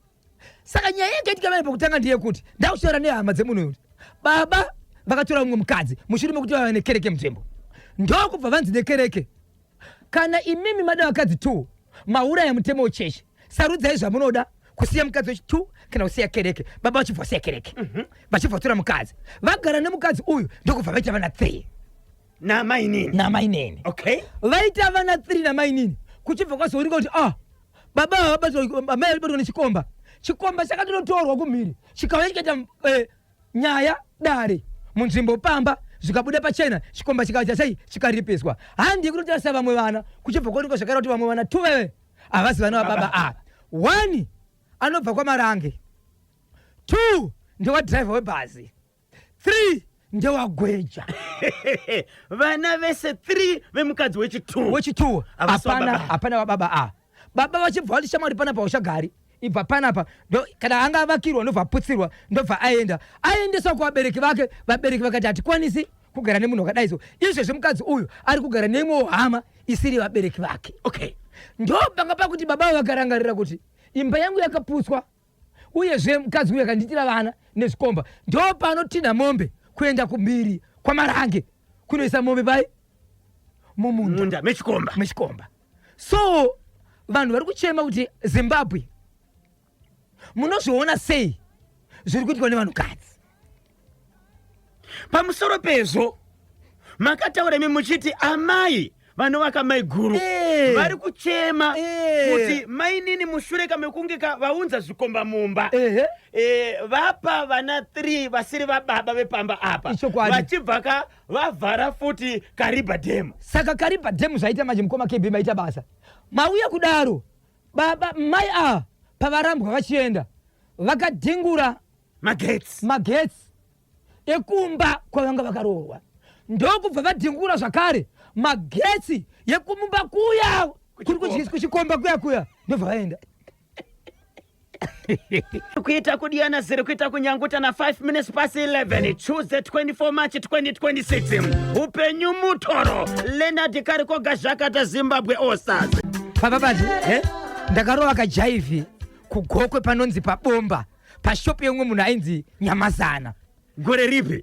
Saka nyaya yakaitika vane pakutanga ndeyekuti ndakushora nehama dzemunhu uyu, baba vakatora mumwe mukadzi mushure mekuti vava nekereke munzvimbo, ndokubva vanzi nekereke, kana imimi mada vakadzi 2 mauraya mutemo wechechi, sarudzai zvamunoda, kusiya mukadzi wechi 2 kana kusiya kereke. Baba vachibva vasiya kereke, vachibva vatora mukadzi, vagara nemukadzi uyu, ndokubva vaita vana 3 Namainini. Namainini. Vaita vana 3 namainini, kuchibva kwazooneka kuti baba ava vabatwa, amai vabatwa nechikomba, chikomba chakatonotorwa kumhiri, chikauya chikaita nyaya dare munzvimbo pamba, zvikabuda pachena, chikomba chikaita sei, chikaripiswa. Handi kunotarisa vamwe vana, kuchibva kuonekwa zvakare kuti vamwe vana 2 veve havasi vana vababa ava. 1 anobva kwaMarange, 2 ndewadhiraivha webhazi, 3 ndewagweja. Vana vese 3 vemukadzi wechi2 wechi2 Havasi hapana wababa. Hapana wababa a baba vachibva vati, shamwari, panapa uchagari, ibva panapa. Kana anga avakirwa ndobva aputsirwa, ndobva aenda, aendeswa kuvabereki vake. Vabereki vakati hatikwanisi kugara nemunhu wakadai. So izvezvi mukadzi uyu ari kugara neimwewo hama isiri vabereki vake. Ndo panga pakuti baba vakarangarira kuti imba yangu yakaputswa, uyezve mukadzi uyu akandiitira vana nezvikomba. Ndo panotinha mombe kuenda kumhiri kwaMarange kunoisa mombe pai mumunda munda mechikomba. Mechikomba. So vanhu vari kuchema kuti Zimbabwe, munozviona sei zviri kuitwa nevanhukadzi? Pamusoro pezvo makataura imi muchiti amai vanovaka mai guru vari kuchema kuti mainini mushure kamekunge vaunza zvikomba mumba, vapa vana 3 vasiri vababa vepamba apa. Ichokwadi. Vachibva ka vavhara futi Kariba Dam. Saka Kariba Dam zvaita manje, mukoma KB, maita basa mauya kudaro. Baba mai ava pavarambwa vachienda, vakadhingura magetsi, magetsi ekumba kwavanga vakaroorwa, ndokubva vadhingura zvakare magetsi yekumumba kuya kuri kuchikomba kuya kuya, ndobva vaenda. Kuita kudiyana ziri kuita kunyanguta na 5 minutes past 11, Tuesday 24 March 2026. Upenyu mutoro. Leonard Karikoga Zhakata, Zimbabwe All Stars. Papa bati ndakarova kajaivhi kuGokwe panonzi paBomba, pashopu yeumwe munhu ainzi Nyamazana. Gore ripi?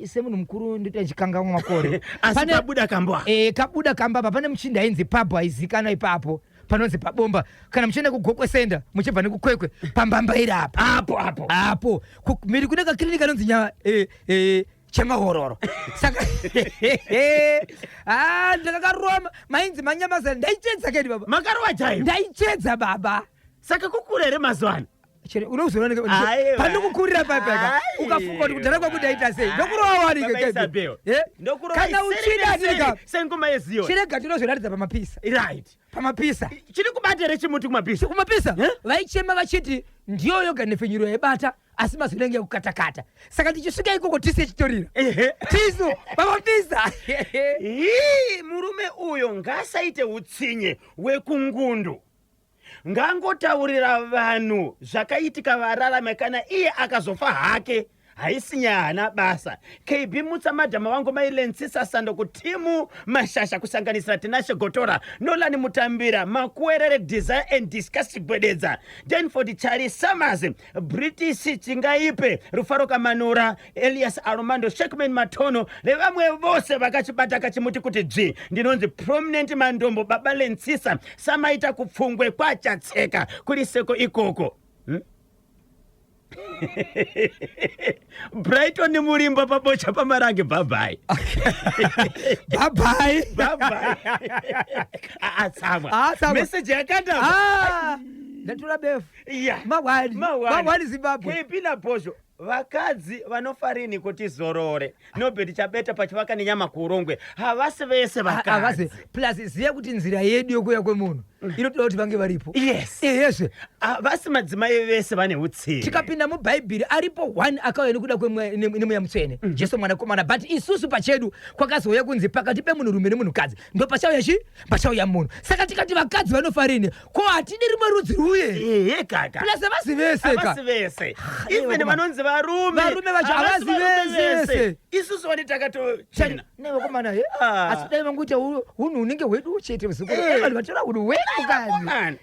Semunhu mukuru ndoita ndichikanganwa makore. Asi pabuda kambwa. Kabuda kamba apa pane muchinda ainzi Pabho aizikanwa ipapo. Panonzi pabomba kana muchienda kuGokwe Center muchibva nekuKwekwe, pambambaira apa. Apo apo. Apo mhiri kune kakliniki kanonzi nya Chemahororo. Saka ah, ndakakaroma mainzi manyamazana, ndaichedza kedi baba. Makarova chaivo? Ndaichedza baba. Saka kukura here mazuva ano? Chere unozoona Aiwa. Pandikukurira papeka Aiwa. ukafunga kuti kudhara kwangu ndaita sei, ndokurova wanike. Baba Isabel. Eh? Ndokurova Kana iseri uchida neseri, atirika sengoma yeziyo. Chirega tinozviratidza pamapisa. Pamapisa. Chiri kubata here chimuti kumapisa? Kumapisa. Eh? Vaichema vachiti ndiyo yoga nhepfenyuro yaibata, asi mazuva inenge yakukatakata, saka tichisvika ikoko tisi chitorira. Tisu pamapisa. Hii, murume uyo ngasaite utsinye wekungundu, ngangotaurira vanhu zvakaitika vararame. Kana iye akazofa hake, haisi nyaya, hana basa. KB Mutsa, madhama vangu mailensisa sando kutimu Mashasha, kusanganisira Tinashe Gotora, Nolan Mutambira, Makuerere Desire and Discuss Gwededza, Denford Chari Summers, British Chingaipe, Rufaro Kamanura, Elias Armando, Shekman Matono nevamwe vose vakachibata kachimuti kuti dzvi. Ndinonzi Prominent Mandombo, baba Lensisa samaita kupfungwe kwachatseka kuri seko ikoko. Brighton Murimba pabocha pamarange, bye. Bye. Bye. Atsamwa. Ah, tsamwa. Meseji yakatamba. Ah, ndatora befu. Mawani. Mawani. Mawani, Zimbabwe. KB naBhozho, vakadzi vanofarini kuti zorore? Nobert Chabeta pachivaka nenyama kuurongwe, havasi vese Havasi. vakadzi. Plus ziya kuti nzira yedu yokuuya kwemunhu inotoda kuti vange varipo. Ehezve. Havasi madzimai vese vane utsinye. Tikapinda mubhaibheri, aripo one akauya nekuda nemweya mutsvene, Jesu mwanakomana. But isusu pachedu kwakazouya kunzi pakati pemunhurume nemunhukadzi ndo pachauya chi pachauya munhu. Saka tikati vakadzi vanofarini, ko hatidi rimwe rudzi ruye? Ehe kaka. Plus havasi vese ka. Havasi vese. Even Vakoma. vanonzi varume, Varume vacho havasi havasi varume. vese. Isusu vane takatochena. Nevakomana he. Ah. Asi dai vangoita hunhu hunenge hwedu chete usiku. Eh. Vanhu vatora hunhu hwedu Vakomana. kani.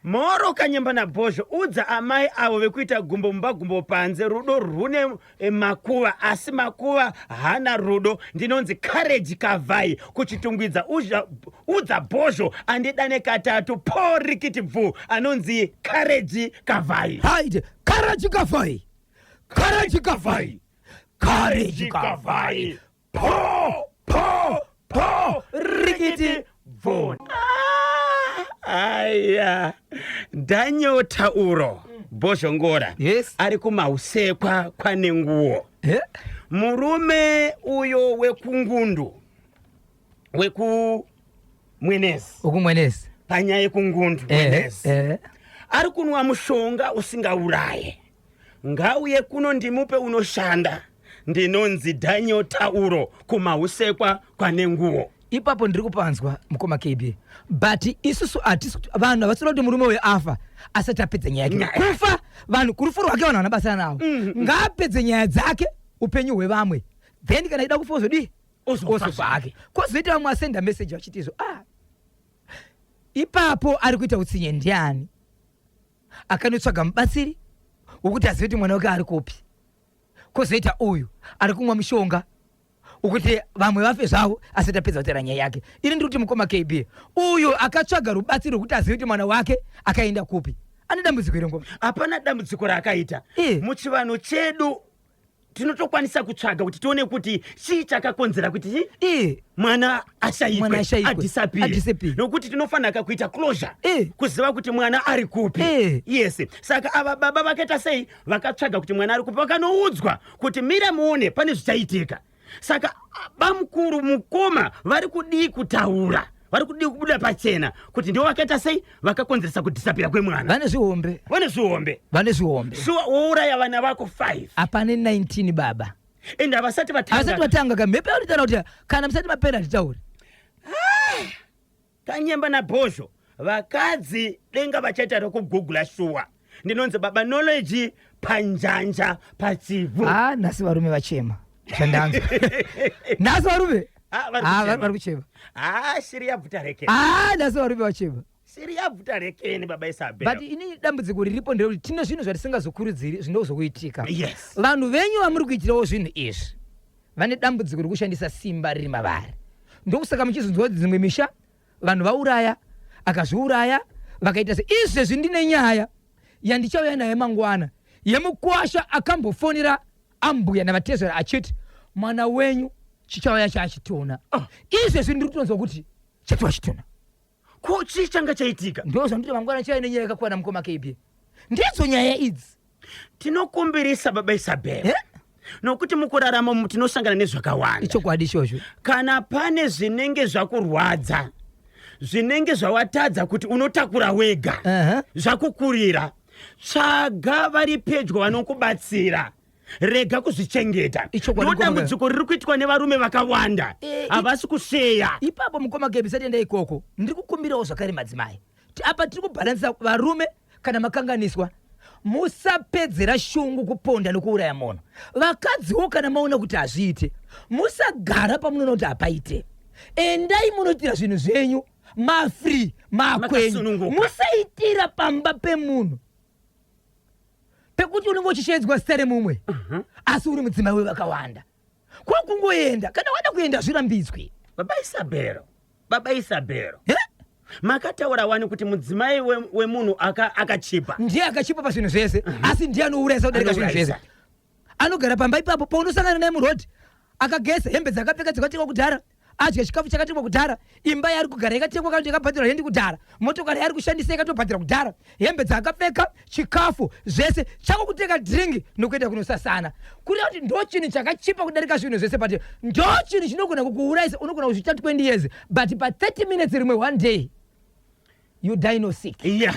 Moro Kanyemba naBhozho, udza amai avo vekuita gumbo mumba gumbo panze, rudo rune makuva, asi makuva haana rudo. Ndinonzi Courage Kavhai kuChitungwiza. Udza Bhozho andidane katatu porikiti bvu. Anonzi Courage Kavhai. Haite Courage Kavhai, Courage Kavhai, Courage Kavhai. Po po po. Rikiti. Bvu. Aya, Daniel Tauro Bhozhongora ari kumausekwa kwane nguo. Murume uyo wekungundu, wekuMwenezi. Ukumwenezi. Panyaya yekungundu, Mwenezi, ari kunwa mushonga usingauraye. Ngauye kuno ndimupe unoshanda. Ndinonzi Daniel Tauro kumausekwa kwane nguo. Ipapo ndiri kupanzwa, mukoma KB, but isusu hatisi kuti vanhu havasira kuti murume uyu afa asati apedza nyaya yake. Nyaya. Kufa vanhu kurufu rwake vanhu havana basa navo. Ngaapedze nyaya dzake, upenyu hwevamwe, then kana ida kufa ozodii? Ozofa. Ozofa hake. Kwozoita vamwe asenda message vachiti izvo, ah, ipapo ari kuita utsinye ndiani akanotsvaga mubatsiri wokuti azive kuti mwana wake ari kupi? Kwozoita uyu ari kumwa mushonga ukuti vamwe vafe zvavo asati apedza kutaura nyaya yake. Ini ndiri kuti, mukoma KB, uyu akatsvaga rubatsiro rwekuti azive kuti mwana wake akaenda kupi ane dambudziko here, ngoma? Hapana dambudziko raakaita. Eh. Muchivanhu chedu tinotokwanisa kutsvaga kuti tione kuti chii chakakonzera kuti chi mwana Mwana ashayikwe, ashayikwe, adisappear. Adisappear. Nokuti tinofanira kuita closure, kuziva kuti mwana ari kupi. Yes, saka ava baba vakaita sei? Vakatsvaga kuti mwana ari kupi, vakanoudzwa kuti mira muone pane zvichaitika. Saka bamukuru, mukoma vari kudii kutaura? Vari kudii kubuda pachena kuti ndivo vakaita sei, vakakonzeresa kudisappear kwemwana? Vane zvihombe. Vane zvihombe. Vane zvihombe. Shuwa, wouraya vana vako 5. Apane 19 baba. Ende havasati vatanga. Havasati vatanga ka. Mhepo yakutotaura kuti kana musati mapera hatitauri. Kanyemba naBhozho, vakadzi denga vachaita rekugugula shuwa. Ndinonzi Baba Knowledge panjanja paChivhu. Ah, nhasi varume vachema zvandanzwa nhasi varume. Ah, vari Ah, kuchema. vari kuchema. Ah, shiri yabvuta rekeni. Ah, nhasi varume vachema. Shiri yabvuta rekeni, baba Isabel. But ini dambudziko riripo nderekuti tine zvinhu zvatisingazokurudziri zvinozokuitika. Vanhu venyu vamuri kuitirawo zvinhu izvi vane dambudziko rekushandisa simba riri mavari. Ndokusaka muchizonzwa kuti dzimwe misha vanhu vauraya. Akazviuraya, vakaita se izvezvi. Ndine nyaya yandichauya naye mangwana yemukwasha akambofonera ambuya navatezvera achiti mwana wenyu chichauya chaachitona. Oh. Izvezvi ndiri kutonzwa kuti chatova chitona. Ko chii changa chaitika? Ndo zvandiri mangwana chauya nenyaya yakakwana, mukoma KB. Ndidzo nyaya idzi. Tinokumbirisa, baba Isabel, Eh? nokuti mukurarama umu tinosangana nezvakawanda. Ichokwadi izvozvo. Kana pane zvinenge zvakurwadza, zvinenge zvawatadza kuti unotakura wega, zvakukurira, tsvaga vari pedyo vanokubatsira. Rega kuzvichengeta. Ichokwadi, Ndo dambudziko riri kuitwa nevarume vakawanda. Havasi kusheya. Ipapo, mukoma Kebi, satienda ikoko, ndiri kukumbirawo zvakare madzimai. Apa tiri kubhalansisa varume. Kana makanganiswa, musapedzera shungu kuponda nokuuraya munhu. Vakadziwo, kana maona kuti hazviite, musagara pamunoona kuti hapaite. Endai munoitira zvinhu zvenyu mafree makwenyu. Makasununguka. Musaitira pamba pemunhu pekuti unenge uchishedzwa zita remumwe, asi uri mudzimai wevakawanda. Kwakungoenda kana wada kuenda, zvirambidzwi. Baba Isabel, baba Isabel, Eh? makataura wani kuti mudzimai wemunhu akachipa. Ndiye akachipa pazvinhu zvese, asi ndiye anourayisa kudarika zvinhu zvese. Anourayisa. Anogara pamba ipapo, paunosangana naye murodhi, akageza, hembe dzakapfeka dzakatengwa kudhara, adya chikafu chakatengwa kudhara, imba yaari kugara yakatengwa kana kuti yakabhadhirwa rendi kudhara, motokari yaari kushandisa yakatobhadhirwa kudhara, hembe dzaakapfeka, chikafu zvese, chako kutenga drink nokuenda kunosasana. Kureva kuti ndo chinhu chakachipa kudarika zvinhu zvese, but ndo chinhu chinogona kukuurayisa. Unogona kuzviita 20 years, but pa30 minutes rimwe, one day you die no sick. Yeah,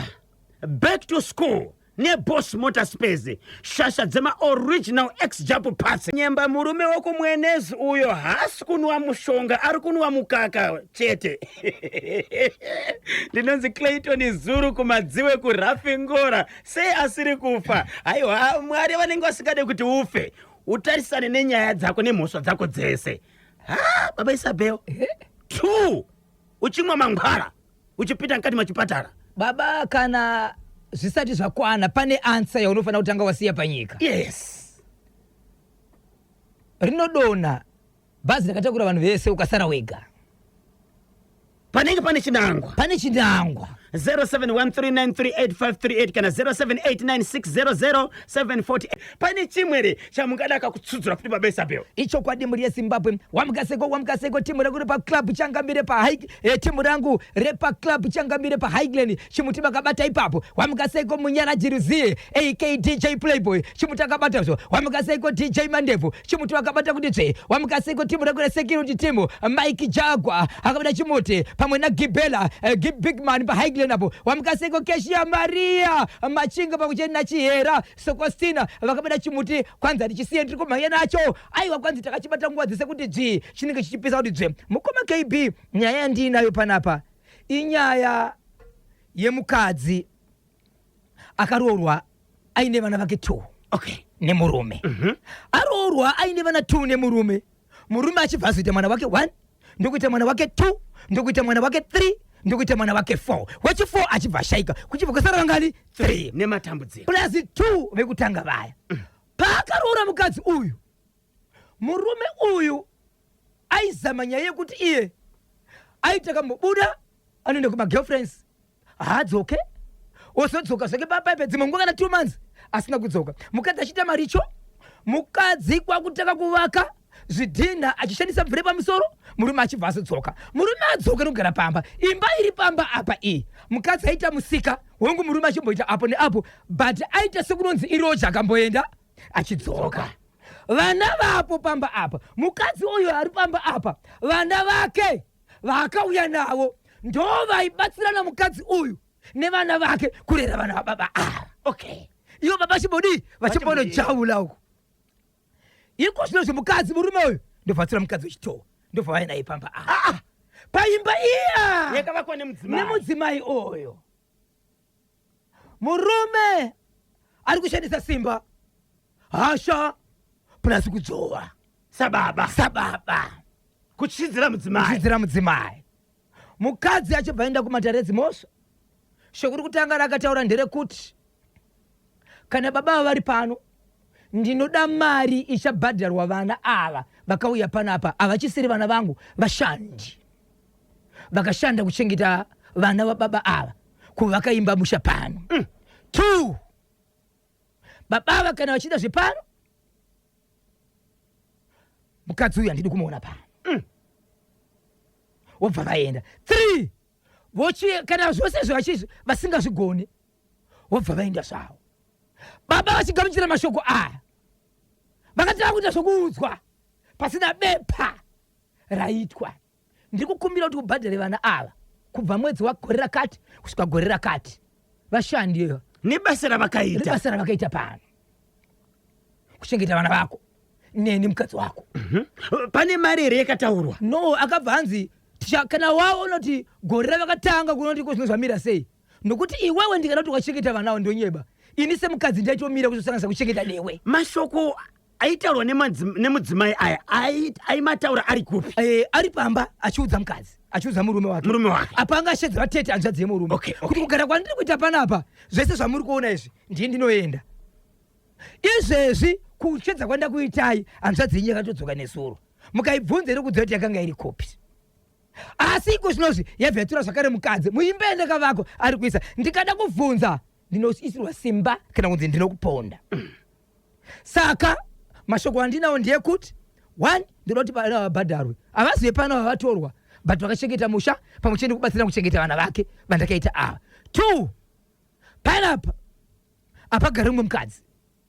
back to school neBoss Motor Space, shasha dzemaoriginal ex-Japan parts. Nyemba, murume wekumwenezi uyo haasi kunwa mushonga, ari kunwa mukaka chete. Ndinonzi Clayton Zuru kuMadziwe kuRafingora. Sei asiri kufa? Haiwa, Mwari vanenge vasingade kuti ufe utarisane nenyaya dzako nemhosva dzako dzese. Ha, baba Isabel, two uchimwa mangwara uchipinda mukati machipatara. Baba, kana zvisati zvakwana, pane answer yaunofanira kutanga wasiya panyika. Rinodonha bhazi rakatakura vanhu vese, ukasara wega. Panenge pane chinangwa. Pane chinangwa. 0713938538 kana 0789600748. Pane chimwere chamungada akakutsudzura futi, baba Isabel? Ichokwadi, mhuri yeZimbabwe. Wamukaseko, wamukaseko, timu rangu repaclub Changamire pahigh, timu rangu repaclub Changamire paHighland, chimuti vakabata ipapo. Wamukaseko Munyarajiruziye ak DJ Playboy, chimuti akabata zvo. Wamukaseko DJ Mandevu, chimuti vakabata kuti tsve. Wamukaseko timu rangu resecurity team, Mike Jagwa akabata chimuti pamwe naGibela, Bigman paHighland apo. Wamukaseko Keshia Maria Machinga pamwe chete naChihera Sokostina vakabata chimuti. Kwanzi hatichisiye, ndiri kumhanya nacho. Aiwa, kwanzi takachibata nguva dzese kuti dzvi, chinenge chichipisa kuti dzve. Mukoma KB, nyaya yandiinayo panapa inyaya yemukadzi akaroorwa aine vana vake two nemurume. Aroorwa aine vana two nemurume, murume achibva azoita mwana wake one, ndokuita mwana wake two, ndokuita mwana wake three, ndokuita mwana wake four. Wechi4 achibva ashaika, kuchibva kwasara vangani? Three. Nematambudziko. Plus two vekutanga vaya. Paakaroora mukadzi uyu, murume uyu aizama nyaya yekuti iye aiti akambobuda anoenda kumagirlfriends, haadzoke, ozodzoka zvake papaipe dzimwe nguva kana 2 months asina kudzoka. Mukadzi achiita maricho, mukadzi kwakutanga kuvaka zvidhinha achishandisa mvura pamusoro. Murume achibva azodzoka, murume adzoka nokugara pamba, imba iri pamba apa iyi. Mukadzi aita musika wangu, murume achimboita apo neapo, but aita sekunonzi iroja, akamboenda achidzoka. Vana vapo pamba apa, mukadzi uyu ari pamba apa, vana vake vaakauya navo ndo vaibatsirana mukadzi uyu nevana vake kurera vana vababa ava. Ivo baba chimbodii? Vachimbonojaula uku. Iko zvino zvemukadzi, murume uyu ndobvatsira mukadzi wechitoo, ndobva vaya naye pamba apa paimba iya yakavakwa nemudzimai. Nemudzimai uyu. Murume ari kushandisa simba, hasha plus kudzova. Sababa. Sababa. Kuchidzira mudzimai. Kuchidzira mudzimai. Mukadzi achibva aenda kumatare edzimhosva. Shoko rokutanga rakataura nderekuti kana baba ava vari pano, ndinoda mari ichabhadharwa vana ava vakauya panapa. Havachisiri vana vangu, vashandi vakashanda kuchengeta. Vana vababa ava kuvaka imba musha pano. Two, baba ava kana vachida zvepano, mukadzi uyu handidi kumuona pano. Wobva vaenda. Three, vochi kana zvose izvo vachizvi vasingazvigoni, wobva vaenda zvavo. Baba vachigamuchira mashoko aya, vakati vakuita zvokuudzwa pasina bepa raitwa. Ndiri kukumbira kuti ubhadhare vana ava kubva mwedzi wagore rakati kusvika gore rakati, vashandi nebasa ravakaita. Nebasa ravakaita pano kuchengeta vana vako neni mukadzi wako. Pane mari here yakataurwa? No, akabva hanzi kana waona kuti gore ravakatanga kunoti ko zvino zvamira sei, nokuti iwewe ndikada kuti ukachengeta vana avo ndonyeba, ini semukadzi ndaitomira kuzosanganisa kuchengeta newe. Mashoko aitaurwa nemudzimai aya aimataura ari kupi? Ari pamba achiudza mukadzi, achiudza murume wake. Murume wake. Apa anga ashedza vatete, hanzvadzi yemurume, kuti kugara kwandiri kuita panapa, zvese zvamuri kuona izvi, ndiye ndinoenda izvezvi kushedza kwanda kuitai. Hanzvadzi yenyu yakatodzoka nezuro, mukaibvunza iri kudziva kuti yakanga iri kopi. Asi iko zvinozvi yabva yatora zvakare mukadzi muimba yandakavako ari kuisa. Ndikada kubvunza ndinoisirwa simba kana kunzi ndinokuponda. Saka mashoko andinawo ndeyekuti, one, ndinoda kuti vana vabhadharwe. Havazive pano vavatorwa, but vakachengeta musha pamwe chete nekubatsira kuchengeta vana vake vandakaita ava. Two, panapa apagare mumwe mukadzi.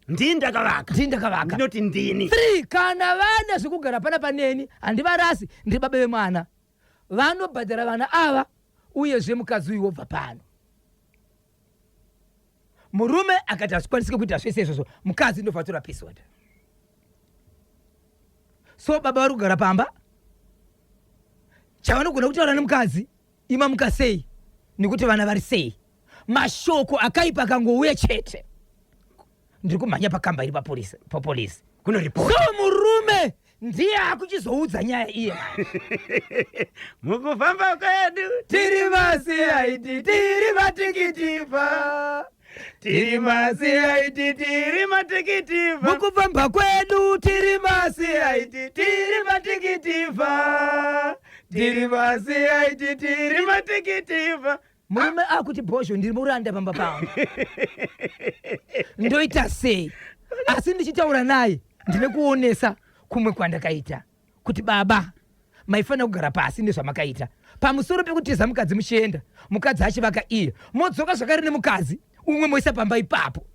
Ndini ndakavaka. Ndini ndakavaka. Ndinoti ndini. Three, kana vada zvekugara panapa neni handivarasi, ndiri baba vemwana, vanobhadhara vana ava, uyezve mukadzi uyu wobva pano. Murume akati hazvikwanisike kuita zvese izvozvo, mukadzi ndobva tora peace order. So baba vari kugara pamba, chavanogona kutaura nemukadzi, imamuka sei, nekuti vana vari sei. Mashoko akaipa akangouya chete, ndiri kumhanya pakamba iri papolisi Kunoripota. So murume ndiye akuchizoudza nyaya iye manje. Mukufamba kwedu tiri maCID, tiri matikitivha, tiri maCID, tiri matikitivha. Mukufamba kwedu tiri maCID, tiri matikitivha, tiri maCID, tiri matikitivha. Murume akuti, "Bhozho, ndiri muranda pamba pangu, ndoita sei?" Asi ndichitaura naye ndine kuonesa kumwe kwandakaita kuti baba maifanira kugara pasi nezvamakaita pamusoro pekutiza mukadzi muchienda, mukadzi achivaka iye, modzoka zvakare nemukadzi umwe moisa pamba ipapo.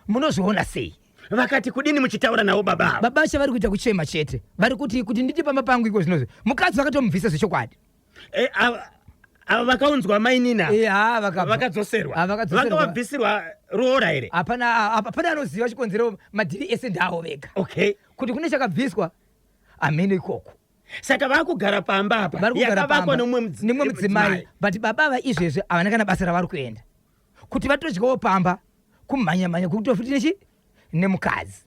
Munozviona sei? Vakati kudini muchitaura navo baba ava? Baba vacho vari kuita kuchema chete. Vari kuti nditi pamba pangu iko zvinozvi mukadzi vakatomubvisa zvechokwadi. Ava vakaunzwa mainina? Ha, vakabva. Vakadzoserwa? Ah, vakadzoserwa. Vanga vabvisirwa roora here? Hapana anoziva chikonzero. Madhiri ese ndaavo vega. Kuti kune chakabviswa, hameno ikoko. Saka vakugara pamba apa Vari kugara yakavakwa pamba nemumwe nemumwe mudzimai, but baba ava izvezvi havana kana basa ravari kuenda kuti vatodyawo pamba, kumhanya-mhanya kukutofuti nechi nemukadzi.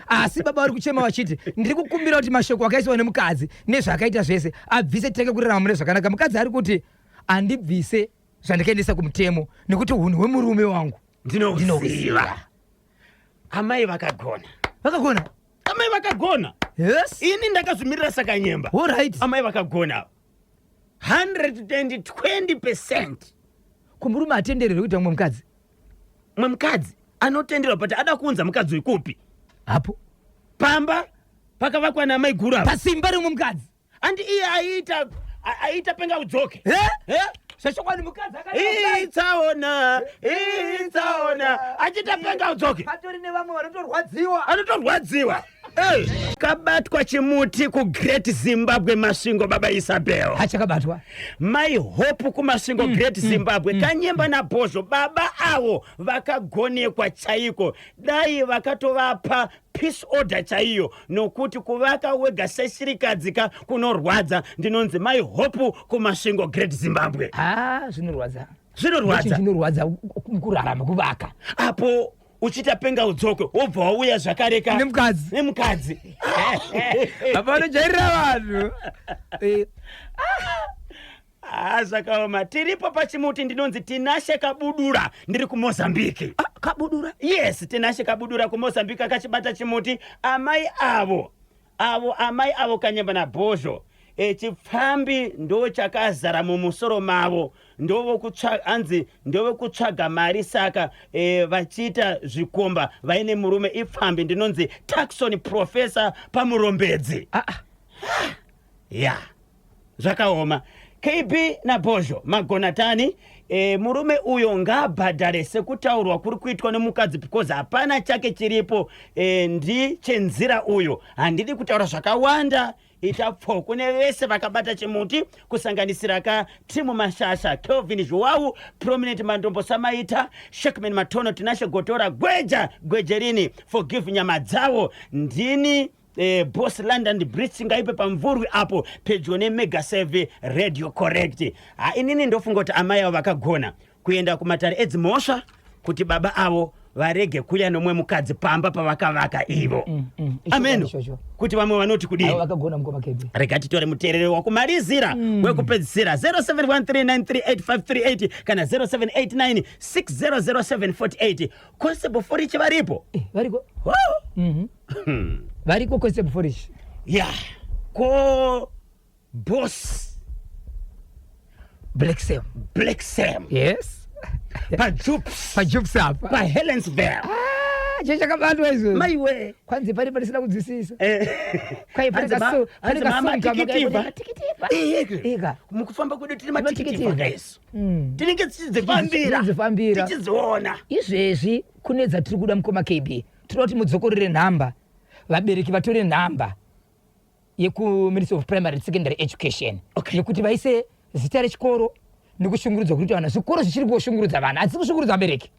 Asi baba vari kuchema vachiti, "Ndiri kukumbira kuti mashoko akaiswa nemukadzi nezvaakaita zvese abvise, titenge kurarama mune zvakanaka." Mukadzi ari kuti, "Handibvise zvandikaendesa kumutemo nekuti unhu hwemurume wangu ndinoziva." Ndinoziva. Amai vakagona. Vakagona. Amai vakagona. Ini ndakazvimirira sakanyemba. Amai vakagona 120%. Kumurume atendererwe kuita mumwe mukadzi? Mumwe mukadzi anotenderwa, but ada kuunza mukadzi wekupi? Hapo. Pamba pakavakwa namai guru apa. Pasimba remumwe mukadzi. Andi iye aiita penga udzoke. Eh? Eh? Zvechokwadi mukadzi akadai. Itsaona, itsaona, achiita penga udzoke. Patori nevamwe vanotorwadziwa. Anotorwadziwa. Hey, kabatwa chimuti kuGreat Zimbabwe, Masvingo, baba Isabel. Hachakabatwa. Mai Hope kuMasvingo, Great Zimbabwe. Kanyemba naBhozho, baba avo vakagonekwa chaiko. Dai vakatovapa peace order chaiyo, nokuti kuvaka wega seshirikadzi ka kunorwadza. Ndinonzi Mai Hope kuMasvingo, Great Zimbabwe. Ha, zvinorwadza. Zvinorwadza. Zvinorwadza kurarama kuvaka. Apo uchiita penga udzoke, wobva wauya zvakare ka Nemukadzi. Nemukadzi. Apa vanojairira vanhu. Ah, zvakaoma. Tiripo pachimuti. Ndinonzi Tinashe Kabudura, ndiri kuMozambique. Ah, Kabudura. Yes, Tinashe Kabudura kuMozambique, akachibata chimuti. Amai avo, amai avo, Kanyemba naBhozho, Chipfambi ndo chakazara mumusoro mavo, hanzi ndovekutsvaga mari, saka vachiita zvikomba vaine murume ipfambi. Ndinonzi Taxon Professor paMurombedzi. Ah, ah. Ya, zvakaoma. KB naBhozho, magonatani. Murume uyo ngaabhadhare sekutaurwa kuri kuitwa nemukadzi, because hapana chake chiripo. Ndichenzira uyo, handidi kutaura zvakawanda. Ita pfo kune vese vakabata chimuti, kusanganisira ka Timu Mashasha, Kelvin Zhuwau, Prominent Mandombo, Samaita Shekman, Matono, Tinashe Gotora, Gweja Gwejerini, Forgive Nyama Dzavo. Ndini Boss London Bridge, ngaipe pamvurwi apo pedyo neMega Save Radio. Correct. Ha, inini ndofunga kuti amai avo vakagona kuenda kumatare edzimhosva kuti baba avo varege kuya nomwe mukadzi pamba pavakavaka ivo. Ameno Ichocho. kuti vamwe vanoti kudini. Avo vakagona, mukoma KB. Rega titore muteereri wakumalizira, wekupedzisira, 0713938538 kana 0789600748. Constable Forichi varipo? Variko. Wow. Variko, Constable Forish. Ya, ko Boss Black Sam. Black Sam. Yes. PaJups. PaJups apa. PaHelensville. Ah, che chakabatwa izvo. Maiwe. Kwanzi pane patisina kunzwisisa. Kwai pane Hanzi pane hanzi mama kasong kama tikitiva. tikitiva. Eka. Eka. Mukufamba kwedu tiri matikitiva. matikitiva kaisu, tinenge tichidzifambira. Tichidzifambira. Tichidziona. Izvezvi kune dzatiri kuda, mukoma KB. Tinoda kuti mudzokorere nhamba, vabereki vatore nhamba yekuMinistry of Primary and Secondary Education yekuti vaise zita rechikoro nekushungurudzwa kuri kuita vana. Zvikoro zvichiri kushungurudza vana, hadzisi kushungurudza vabereki.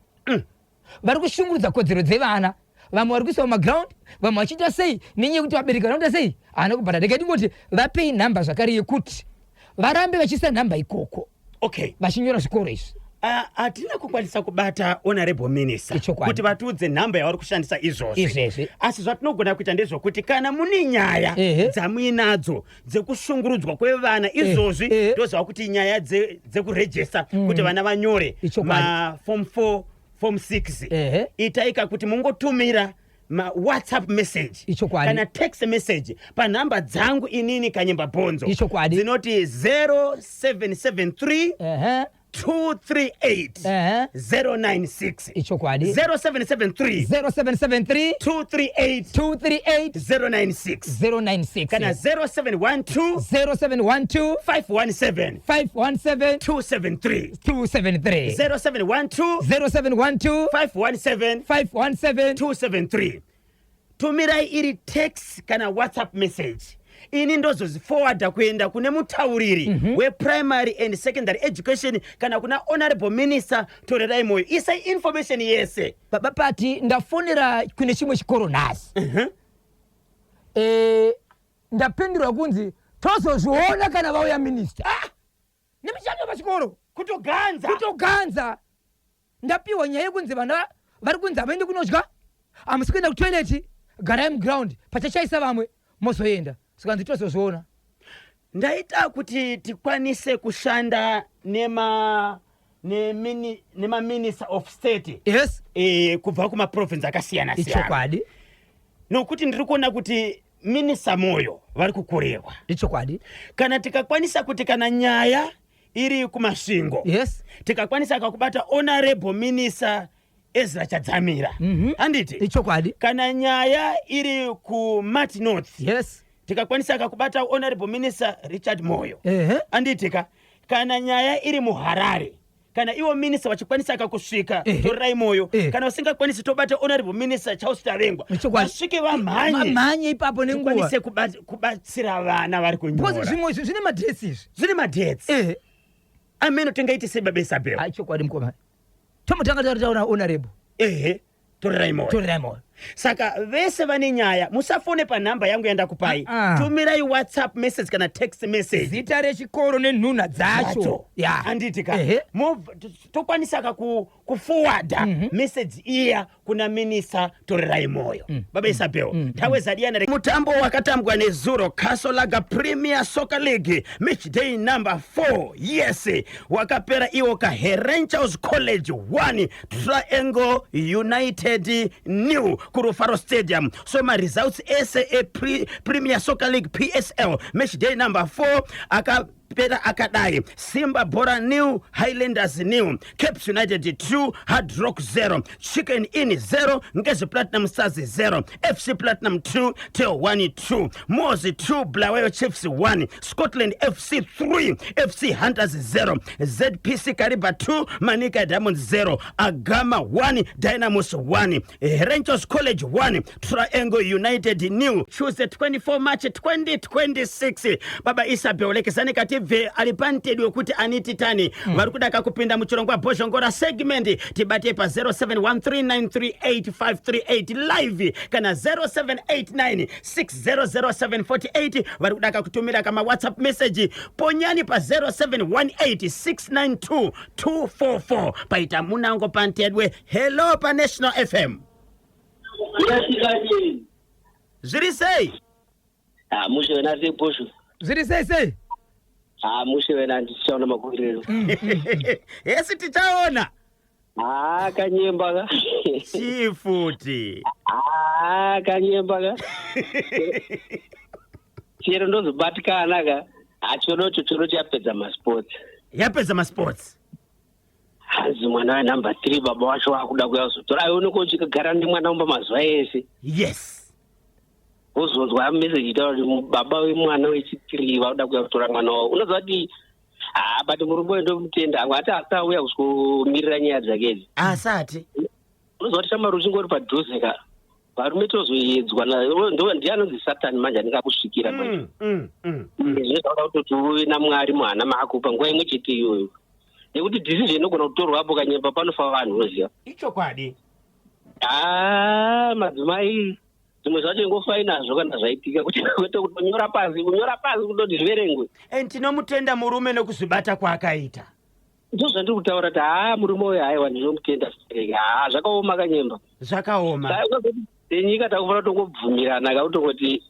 Vari kushungurudza kodzero dzevana. Vamwe vari kuiswa mumaground, vamwe vachiita sei, nenyaya yekuti vabereki vanoita sei, haana kubhadhara. Regai tingoti vapei nhamba zvakare yekuti varambe vachiisa nhamba ikoko vachinyora zvikoro izvi. Hatina kukwanisa kubata Honorable Minister Ichokwadi. kuti vatiudze nhamba yavari kushandisa izvozvi. Izvezvi. Asi zvatinogona kuita ndezvokuti kana mune nyaya dzamuinadzo dzekushungurudzwa kwevana izvozvi, toziva kuti nyaya dzekurejesta kuti vana vanyore Ichokwadi. maform 4, form 6, itaika kuti mungotumira mawhatsapp message Ichokwadi. kana text message panhamba dzangu inini Kanyemba Bhonzo, Ichokwadi. dzinoti 0773 238 096. Ichokwadi. 0773 0773 238 238 096. 096. Kana 0712 0712 517 517 273. 273. 0712 0712 517 517 273. Tumirai iri text kana WhatsApp message, ini ndozoziforwarda kuenda kune mutauriri weprimary and secondary education kana kuna Honorable Minister Torerai Moyo. Isai information yese. Baba Pati, ndafonera kune chimwe chikoro nhasi. Ndapindurwa kunzi tozozviona kana vauya minista. Ah! Nemishando pachikoro. Kutoganza. Kutoganza. Ndapiwa nyaya yekunzi vana vari kunzi havaendi kunodya, hamusi kuenda kutoilet, garai muground, pachachaisa vamwe mozoenda. Sikanzi tozozviona. Ndaita kuti tikwanise kushanda nemaminister of state kubva kumaprovince akasiyana siyana, nokuti ndiri kuona kuti Minista Moyo vari kukurerwa. Kana tikakwanisa kuti kana nyaya iri kuMasvingo, tikakwanisa kakubata Honorable Minister Ezra Chadzamira, handiti? Ichokwadi. Kana nyaya iri kuMat North, tikakwanisa kakubata Honorable Minister Richard Moyo, handitika? Kana nyaya iri muHarare, kana iwo minista vachikwanisa kakusvika, Torerai Moyo, kana vasingakwanisi, tobata Honorable Minister Charles Tavengwa. Vasvike, vamhanye. Vamhanye ipapo nenguva. Tikwanise kubatsira vana vari Because kunyora. Zvimwe izvi zvine madates izvi. Zvine madates. Ameno tingaite sei, baba Isabel? Ai, chokwadi mukoma, tomutanga taura Honorable Ehe, Torerai Moyo. Torerai Moyo. Saka vese vane nyaya, musafone panhamba yangu yandakupai. Ah, ah. Tumirai WhatsApp message kana text message. Zita rechikoro nenhunha dzacho. Zvacho. Handiti ka? Tokwanisa ka kuforwarda message iya kuna Minista Torerai Moyo. Baba Isabel, nthawe zadiyana. Mutambo wakatambwa nezuro, Castle Lager Premier Soccer League match day number 4, yes, wakapera iwo ka Herentals College 1, Triangle United nil. kuRufaro Stadium. So maresults ese ePremier Soccer League, PSL, match day number 4 akapera akadai: Simba Bhora 0, Highlanders 0, Caps United 2, Hard Rock 0, Chicken Inn 0, Ngezi Platinum Stars 0, FC Platinum 2, TelOne 2, MWOS 2, Bulawayo Chiefs 1, Scotland FC 3, FC Hunters 0, ZPC Kariba 2, Manica Diamonds 0, Agama 1, Dynamos 1, Ranchers College 1, Triangle United 0. Tuesday 24 March 2026. Baba Isabel, lekezani katibve ari pantedi wekuti anititani vari kuda kakupinda muchirongwa Bhozhongora segment, tibate pa 0713938538 live kana 0789600748. Vari kuda kakutumira kama WhatsApp message, ponyani pa 0718692244. Paita munango pantedwe. Hello paNational FM. Yasikati. Zviri sei? Ah, mushe wena, sebhosho. Zviri sei sei? Ah, mushe wena, ndichichaona makuririro. Hesi, tichaona. Ah, kanyemba ka. Chifuti. Ah, kanyemba ka. Chero ndozobatikana ka. Ah, chorocho choro chapedza masports. Yapedza masports. Hanzi mwana wenumber 3, baba wacho wakuda kuya kuzotora. Aione kochikagara nemwana mumba mazuva ese. Wozonzwa message itaura kuti baba wemwana wechi3 vakuda kuya kutora mwana wavo. Unoziva kuti, ah, but murume uyu ndomutenda hangu, ati asauya kusvikomirira nyaya dzake idzi. Asati. Unoziva kuti shamwari uchingori padhuze ka, varume tozoedzwa, ndiye anonzi Satani manje, anenge akusvikira manje. Zvino zvauda kutoti uve naMwari muhana mako panguva imwe chete iyoyo, nekuti decision inogona kutorwa apo, kanyemba, panofa vanhu, unoziva. Ichokwadi. Haa, madzimai, zvimwe zvacho ingofai nazvo kana zvaitika, kuti kwete kutonyora pasi, kunyora pasi kutoti zviverengwe. And tinomutenda murume nekuzvibata kwaakaita. Ndo zvandiri kutaura kuti, haa, murume uyu, haiwa, ndinomutenda. Haa, zvakaoma, kanyemba. Zvakaoma. Senyika takufanira kutongobvumirana kakutongoti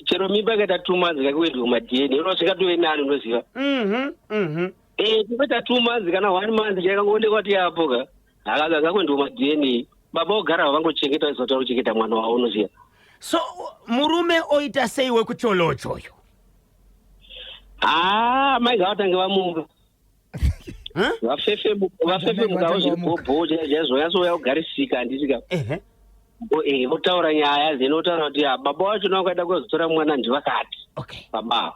chero mimba ikaita 2 months, kakuendwe kumaDNA, unosvikatove nani, unoziva. Tinoita 2 months kana one month, chakangoonekwa kuti yapo ka, ngakuendwe kumaDNA, baba ogara vangochengeta, vazotaura kuchengeta mwana wavo, unoziva. So murume oita sei wekucholochoyo? Haa, mai ngavatange vamuka. Huh? Vafefemukawo zvibhobho chaizvo, vanyatsoouya kugarisika, handisika? Ehe. Votaura nyaya dzinotaura kuti, ah, baba wacho navakaida kuzotora mwana ndivakati baba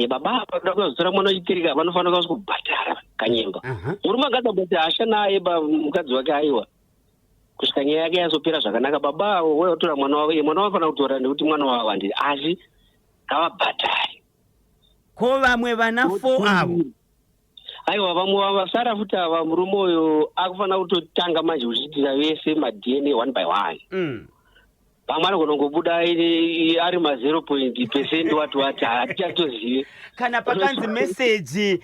baba vanoda kuzotora mwana wechitirika, vanofanira kuzi kubhadhara, kanyemba. Murume akadzamboti hasha naye mukadzi wake, aiwa, kusvika nyaya yake yazopera zvakanaka. Baba avo votora mwana wavo, mwana wavo vanofanira kutora nekuti mwana wavo, handiti? Asi ngavabhadhare. Ko vamwe vana four avo? Aiwa, vamwe vasara futi ava, murume uyu akufanira kutotanga manje kuchiitira vese maDNA one by one. Pamwe anogona kungobuda ari ma0 point percent, wati wati, hatichatozive. Kana pakanzi meseji,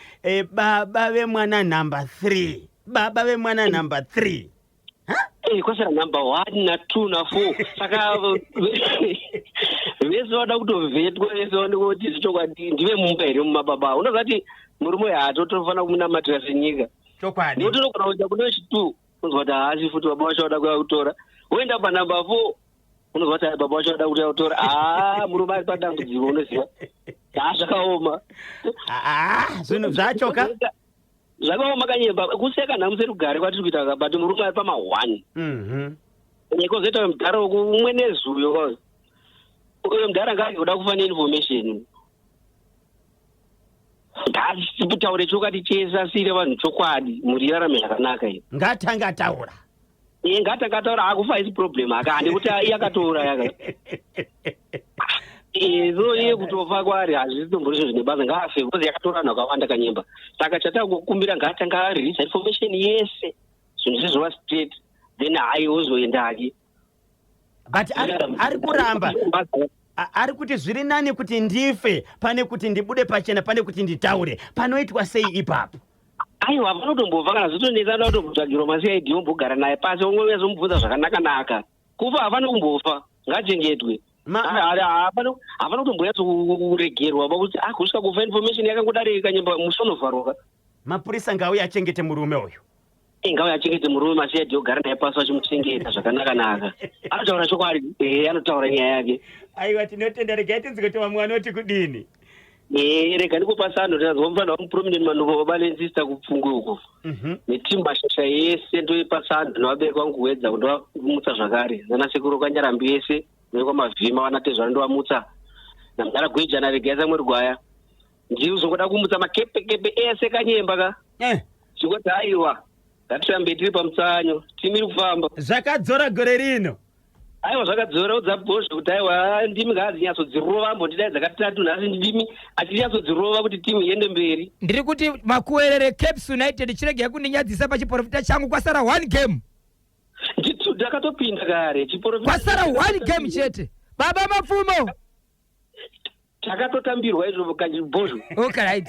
baba vemwana number 3, baba vemwana number 3. Kwasara number 1 na2 na4, saka vese vada kutovhetwa vese, vaoneka kuti zvichokwadi ndive mumba here mumababa. Unoziva kuti murume uyu hatotofanira kumunamatira senyika. Chokwadi. Nekuti unogona kuenda kune wechi2, unozwa kuti haasi futi baba vacho vada kuya kutora. Woenda panumber 4, unozwa kuti baba vacho vada kuya kutora. Haa, murume ari padambudziko, unoziva. Haa, zvakaoma. Ah, zvinhu zvacho ka. Zvakaoma, kanyemba. Kuseka nhamu serugare kwatiri kuita, but murume ari pama1. Kozoita mudhara umwe nezuyo, uyo mudhara ngaake kuda kufa neinformation, ngaataure chokwadi chese, asiyire vanhu chokwadi, mhuri irarame zvakanaka iyo. Ngatanga ataura. Iye ngatanga ataura, akufa isi problem aka, nekuti iye akatouraya ka. So iye kutofa kwaari hazvitombori zvinhu zvine basa, ngaafe, because yakatora vanhu vakawanda, kanyemba. Saka chatakukumbira, ngaatanga areleasa information yese, zvinhu zvizova straight, then hayi, wozoendake. But ari kuramba, ari kuti zviri nani kuti ndife pane kuti ndibude pachena, pane kuti nditaure. Panoitwa sei ipapo? Aiwa, vanotombobva kana zvitonetsa, anoda kutombotsvagirwa maCID, ombogara naye pasi, omwe uyazomubvunza zvakanaka-naka. Kufa hafani kumbofa, ngachengetwe. Hapana kutombonyatso kuregerwa pakuti akusvika kufa, information yakangodarika, nyemba, musi unovharwa. Mapurisa ngauye achengete murume uyu. Ingauya achengete murume maCID ogara naye pasi vachimuchengeta zvakanaka-naka. Anotaura chokwadi, ehe, anotaura nyaya yake. Aiwa, tinotenda. Regai tinzwe kuti vamwe vanoti kudini. Rega ndikupa sando. Ndinazwa mufana wamuprominent Manuko, baba nesister kupfungwe uko netimu mashasha yese, ndoipa sando nevabereki vangu kuwedza ndovamutsa zvakare, nanasekuru kanyarambi yese nekwamavhima vanatezvara ndovamutsa, namudhara Gwejana regai Samuel Gwaya. Ndizongoda kumutsa makepekepe ese kanyemba ka zvingoti aiwa, ngatirambe tiri pamutsanyo, timiri kufamba. Zvakadzora gore rino. Aiwa, zvakadzora. Udza Bhozho kuti aiwa, ndimi ngaadzinyatsodzi mbondidai dzakatatu nhasi, ndimi achinyatsodzirova kuti timu iende mberi. Ndiri kuti makuwerere Caps United, chiregai kundinyadzisa pachiprofita changu. Kwasara one game. Ndakatopinda kare chiprofita. Kwasara one game chete, baba Mapfumo. Takatotambirwa izvo, Bhozho. Okay, right.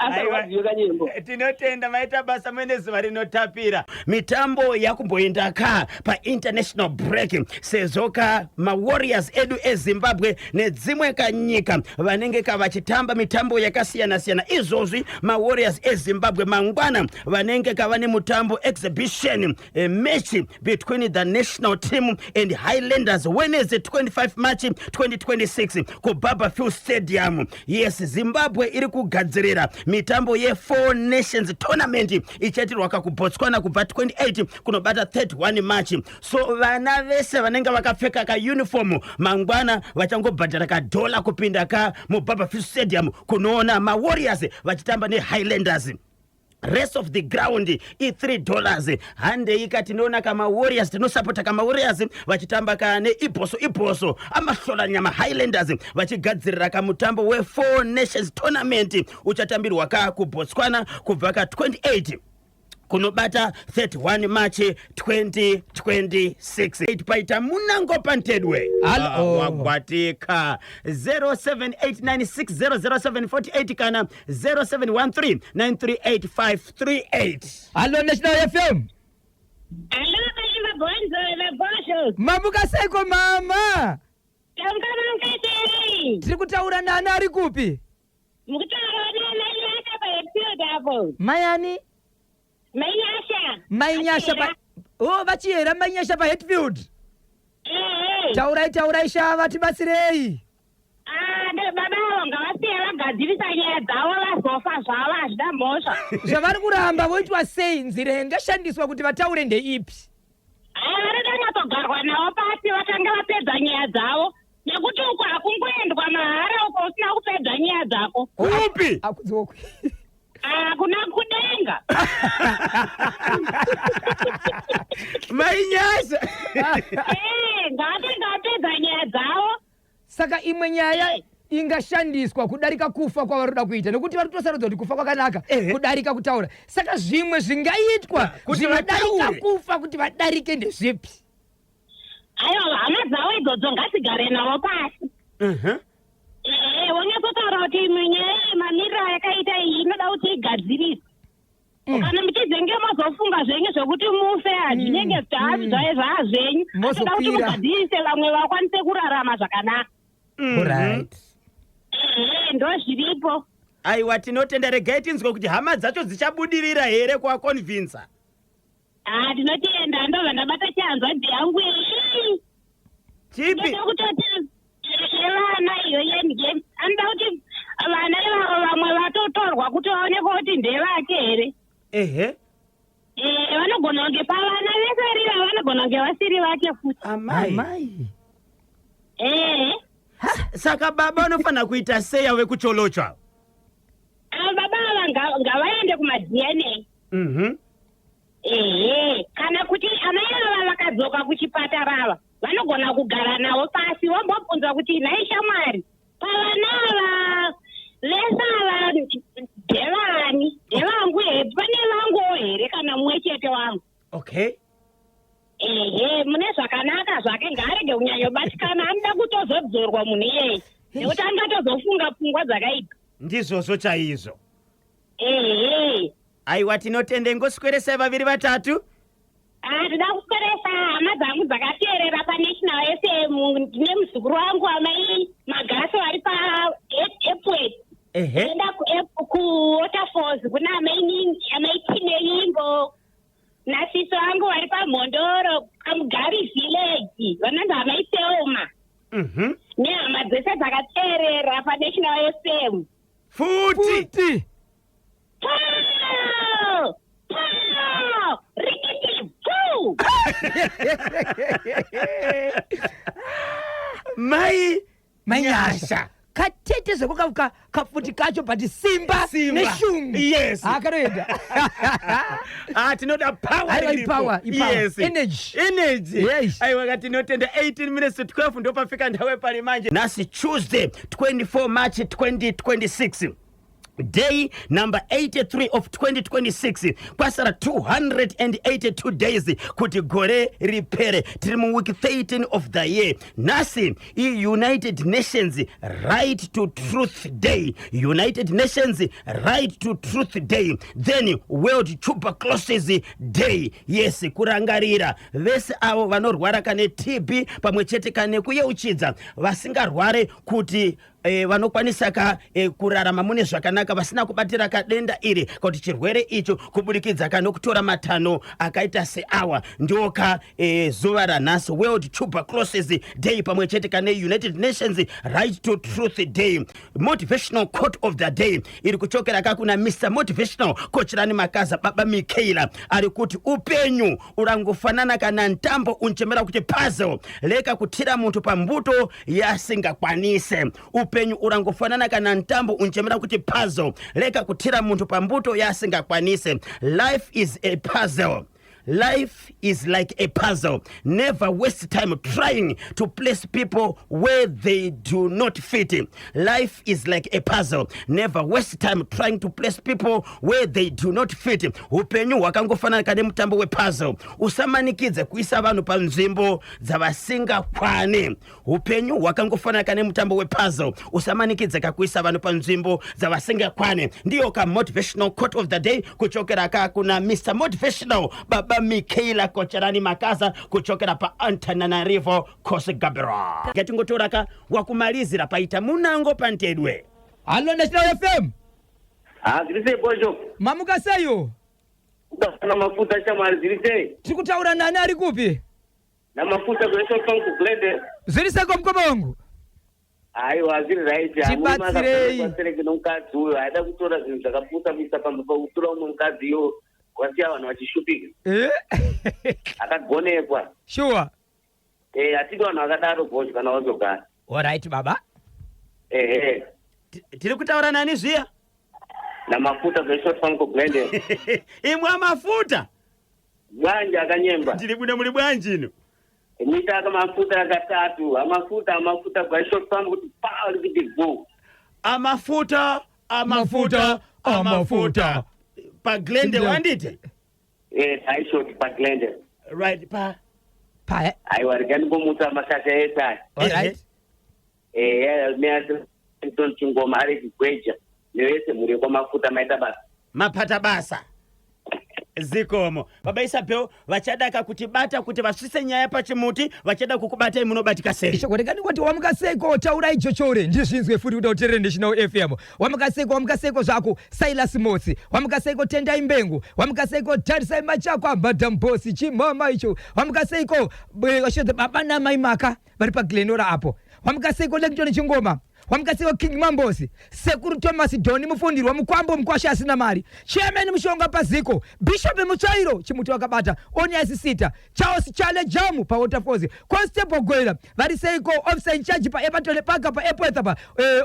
Asarwadziwe kanyembo. Tinotenda, maita basa, muine zuva rinotapira. Mitambo yakumboenda ka painternational break, sezvo ka mawarriors edu eZimbabwe nedzimwe kanyika vanenge ka vachitamba mitambo yakasiyana-siyana. Izvozvi mawarriors eZimbabwe mangwana vanenge kava nemutambo, exhibition match between the national team and Highlanders, Wednesday 25 March 2026 kuBarbourfield Stadium. Yes, Zimbabwe iri kugadzirira mitambo ye4 Nations Tournament ichaitirwa kakuBotswana kubva 28 kunobata 31 March. So vana vese vanenge vakapfeka kauniform mangwana vachangobhadhara kadhola kupinda ka muBarbourfield Stadium kunoona mawarriors vachitamba neHighlanders. Rest of the ground i$3. Handei ka tinoona kamawarriors, tinosapota kamawarriors vachitamba kane ibhoso ibhoso amahlola nyama Highlanders, vachigadzirira kamutambo we4 Nations Tournament uchatambirwa ka kuBotswana kubva ka28 kunobata 31 March 2026. Paita munango pantedwe. Hello. Ah, wagwatika. 0789600748 kana 0713938538. Hallo, National FM. Alo, Mabhonzo, Mabhosho. Mamuka seiko, mama? Tamuka sei? Tiri kutaura nani, ari kupi? Mukutaura naMainyasha paHatfield apo. Mayani? Mainyasha. Mainyasha pa, oh, vachiyera Mainyasha paHatfield. Ehe. Taurai, taurai shava, tibatsirei. Ah, baba avo ngavasiye vagadzirisa nyaya dzavo, vazofa zvavo, hazvina mhosva. Zvavari kuramba voitwa sei? Nzira ingashandiswa kuti vataure ndeipi? Aya, vanoda nyatsogarwa navo pasi, vatange vapedza nyaya dzavo, nekuti uko hakungoendwa mahara uko usina kupedza nyaya dzako. Kupi? Akudzokwi. Ah, kuna kudenga. Mainyasha. Eh, ngavatenge vapedza nyaya dzavo. Saka imwe nyaya ingashandiswa kudarika kufa kwavaroda kuita, nekuti vari kutosarudza kuti kufa kwakanaka kudarika kutaura, saka zvimwe zvingaitwa kuti zvinodarika vataure. kufa kuti vadarike ndezvipi? Aiwa, hama dzavo idzodzo ngadzigare navo pasi. Ehe, wonyatsotaura kuti imwe nyaya iyi, mamiriro ayakaita iyi, inoda kuti igadziriswe. Kana muchizenge mazofunga zvenyu zvekuti mufe, hazvinenge zvaa zvenyu. Atoda kuti Mozokwira. mugadzirise, vamwe vakwanise kurarama zvakanaka. Right. Ehe, ndo zviripo. Aiwa, tinotenda. Regai tinzwe kuti hama dzacho dzichabudirira here kuvaconvinsa. Ha, tinotenda. Ndobva ndabata chihanzvadzi yangu iyi. Chipi? Ndoda kutoti yevana iyo yendge, anoda kuti vana ivavo vamwe vatotorwa kuti vaonekwe kuti ndevake here. Vanogona kunge pavana vese vari ivavo, vanogona kunge vasiri vake futi. Amai. Amai. Saka baba vanofanira kuita sei, ave kucholochwa? Ava baba ava ngavaende kumaDNA. Ehe, kana kuti amai ava vakadzoka kuchipatara ava, vanogona kugara navo pasi, vombobvunza kuti, "Nhai shamwari, pavana ava vese ava ndevani? Ndevangu here? Pane vanguwo here kana mumwe chete wangu?" Ehe, mune zvakanaka zvake. Ngaarege kunyanyobatikana, anoda kutozodzorwa munhu iyeye, nekuti angatozofunga pfungwa dzakaipa. Ndizvozvo chaizvo. Ehe. Aiwa, tinotende. Ngosweresai vaviri vatatu. Ah, ndida kusweresa hama dzangu dzakateerera paNational FM. Ndine muzukuru wangu, amai Magaso, vari paEpworth. Enda kuWaterfalls kuna amai Tinei. Ndateerera paNational FM. Futi. Futi. Poo! Poo! Rikiti poo! Mai Mai Nyasha. Katete zvako kafuti kacho but simba, Simba. neshungu. Yes. Ah, kanoenda. Ah, tinoda power Aiwa, iripo. ipower, ipower. Yes. Energy. Energy. Yes. Aiwa katinotenda 18 minutes to 12 ndopafika ndawe pari manje. Nhasi Tuesday 24 March 2026. Day number 83 of 2026 kwasara 282 days kuti gore ripere. Tiri muweek 13 of the year. Nhasi iUnited Nations Right to Truth Day. United Nations Right to Truth Day, then World Tuberculosis Day. Yes, kurangarira vese avo vanorwara kane TB pamwe chete kane kuyeuchidza vasingarware kuti vanokwanisa ka kurarama mune zvakanaka vasina kubatira kadenda iri kuti chirwere icho kubudikidza ka nokutora matanho akaita seawa. Ndioka zuva ranhasi, World Tuberculosis Day pamwe chete kane United Nations Right to Truth Day. Motivational quote of the day iri kuchokera ka kuna Mr Motivational Kochirani Makaza, Baba Mikaela, ari kuti upenyu urangofanana kana ntambo unchemera kuti puzzle, leka kutira munthu pambuto yasingakwanise. Upenyu urangofanana kana ntambo unchemera kuti puzzle, leka kutira munthu pambuto yasingakwanise. Life is a puzzle. Life is like a puzzle. Never waste time trying to place people where they do not fit. Life is like a puzzle. Never waste time trying to place people where they do not fit. Upenyu hwakangofanana kane mutambo wepuzzle. Usamanikidze kuisa vanhu panzvimbo dzavasingakwane. Upenyu hwakangofanana kane mutambo wepuzzle. Usamanikidze kakuisa vanhu panzvimbo dzavasingakwane. Ndiyo ka motivational quote of the day kuchokera ka kuna Mr Motivational, Baba Mikaela Kocherani Makaza, kuchokera pa Antananarivo Kosi Gabra. Ngatingotora ka wakumalizira paita munango pantedwe. Hallo National FM. Ha, zviri sei Bosho? Mamuka seyo? Kudafana mafuta shamwari, zviri sei? Tiri kutaura nani, ari kupi? Namafuta kuesofam kuGlendale. Zviri seko mukoma wangu? Aiwa, zviri right. Tibatsirei. Batsirei nomukadzi uyo aida kutora zvinhu zvakapusa kuisa pamba pakutora umwe mukadzi iyo wasiya vanhu vachishupika. Akagonekwa. Sure. Hatidi vanhu vakadaro Bosho kana wazogara. Alright baba. Ehe. Tiri kutaura nani zviya? Namafuta kuesofam kuGlendale. Imwe mafuta. Bwanje akanyemba. Ndiri buno, muri bwanjino? Muita mafuta akatatu amafuta amafuta kwaishort farm kuti pa kuti go. Amafuta, amafuta, amafuta paGlendale wandite. Aishort paGlendale. Right pa Pa. Aiwa, rega ndimbomutsa mashasha ese aya. Alright. Neaton Chingoma ari kugweja nevese mhuri yekwamafuta, maita basa. Mapata basa, zikomo Baba Isabel. Vachadaka kutibata kuti vasvise nyaya pachimuti, vachada kukubatai munobatika sei? Ishoko ndikandingoti wamuka seiko, taurai jochore ndizvinzwe futi kuti uterere National FM. Wamuka seiko, wamuka seiko zvako Silas Motsi, wamuka seiko Tendai Mbengu, wamuka seiko Tarisai Machakwa, Madam Boss chimama icho, wamuka seiko vashodza baba namai Maka vari paGlenora apo, wamuka seiko Lekton Chingoma, wamuka seiko King Mambosi, Sekuru Thomas Doni Mufundirwa Mukwambo Mukwasha asina mari, Chairman Mushonga paziko, Bishop Mutsvairo chimuti wakabata, Onias Sita, Charles Chale Jamu paWaterfalls, Constable Gwera vari seiko, officer in charge paEvatone paka paEpworth pa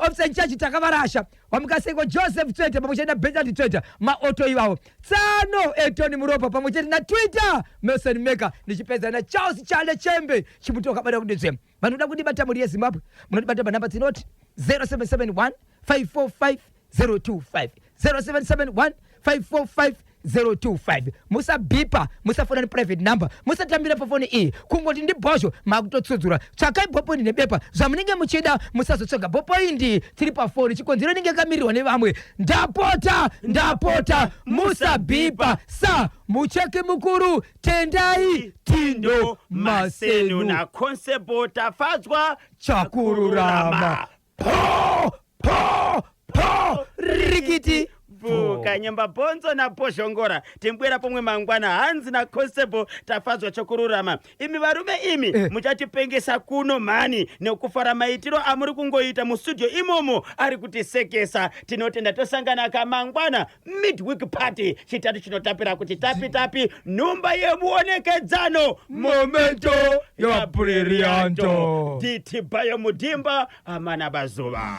officer in charge Takavarasha, wamuka seiko Joseph Tswete pamwe chete naBenard Tswete maoto ivavo, Tsano Etoni Muropa pamwe chete naTwitter Mason Maker, ndichipedza naCharles Chale Chembe chimuti wakabata kudedzvema. Vanoda kundibata mhuri yeZimbabwe munondibata panhamba dzinoti 0771 545 025, 0771 545 025. Musabhipa, musafona neprivate number, musatambira pafoni iyi. Kungoti ndibhozho makutotsudzura. Tsvakai ballpoint nebepa zvamunenge muchida, musazotsvaga ballpoint tiri pafoni, chikonzero inenge yakamirirwa nevamwe. Ndapota, ndapota, musabhipa. Sa mucheki mukuru Tendai Tindo Masenu Masenu naConstable Tafadzwa Chakururama, po po po rikiti. Bvu Kanyemba Bhonzo naBhozhongora timbwera pomwe mangwana hanzi naConstable Tafadzwa Chokururama imi varume imi muchatipengesa kuno mhani nekufara maitiro amuri kungoita mustudio imomo ari kutisekesa. Tinotenda, tosangana kamangwana midweek party, Chitatu chinotapira kuti tapi tapi, nhumba yemuonekedzano. Momento ya brillianto. Diti bayo mudhimba amana bazuva.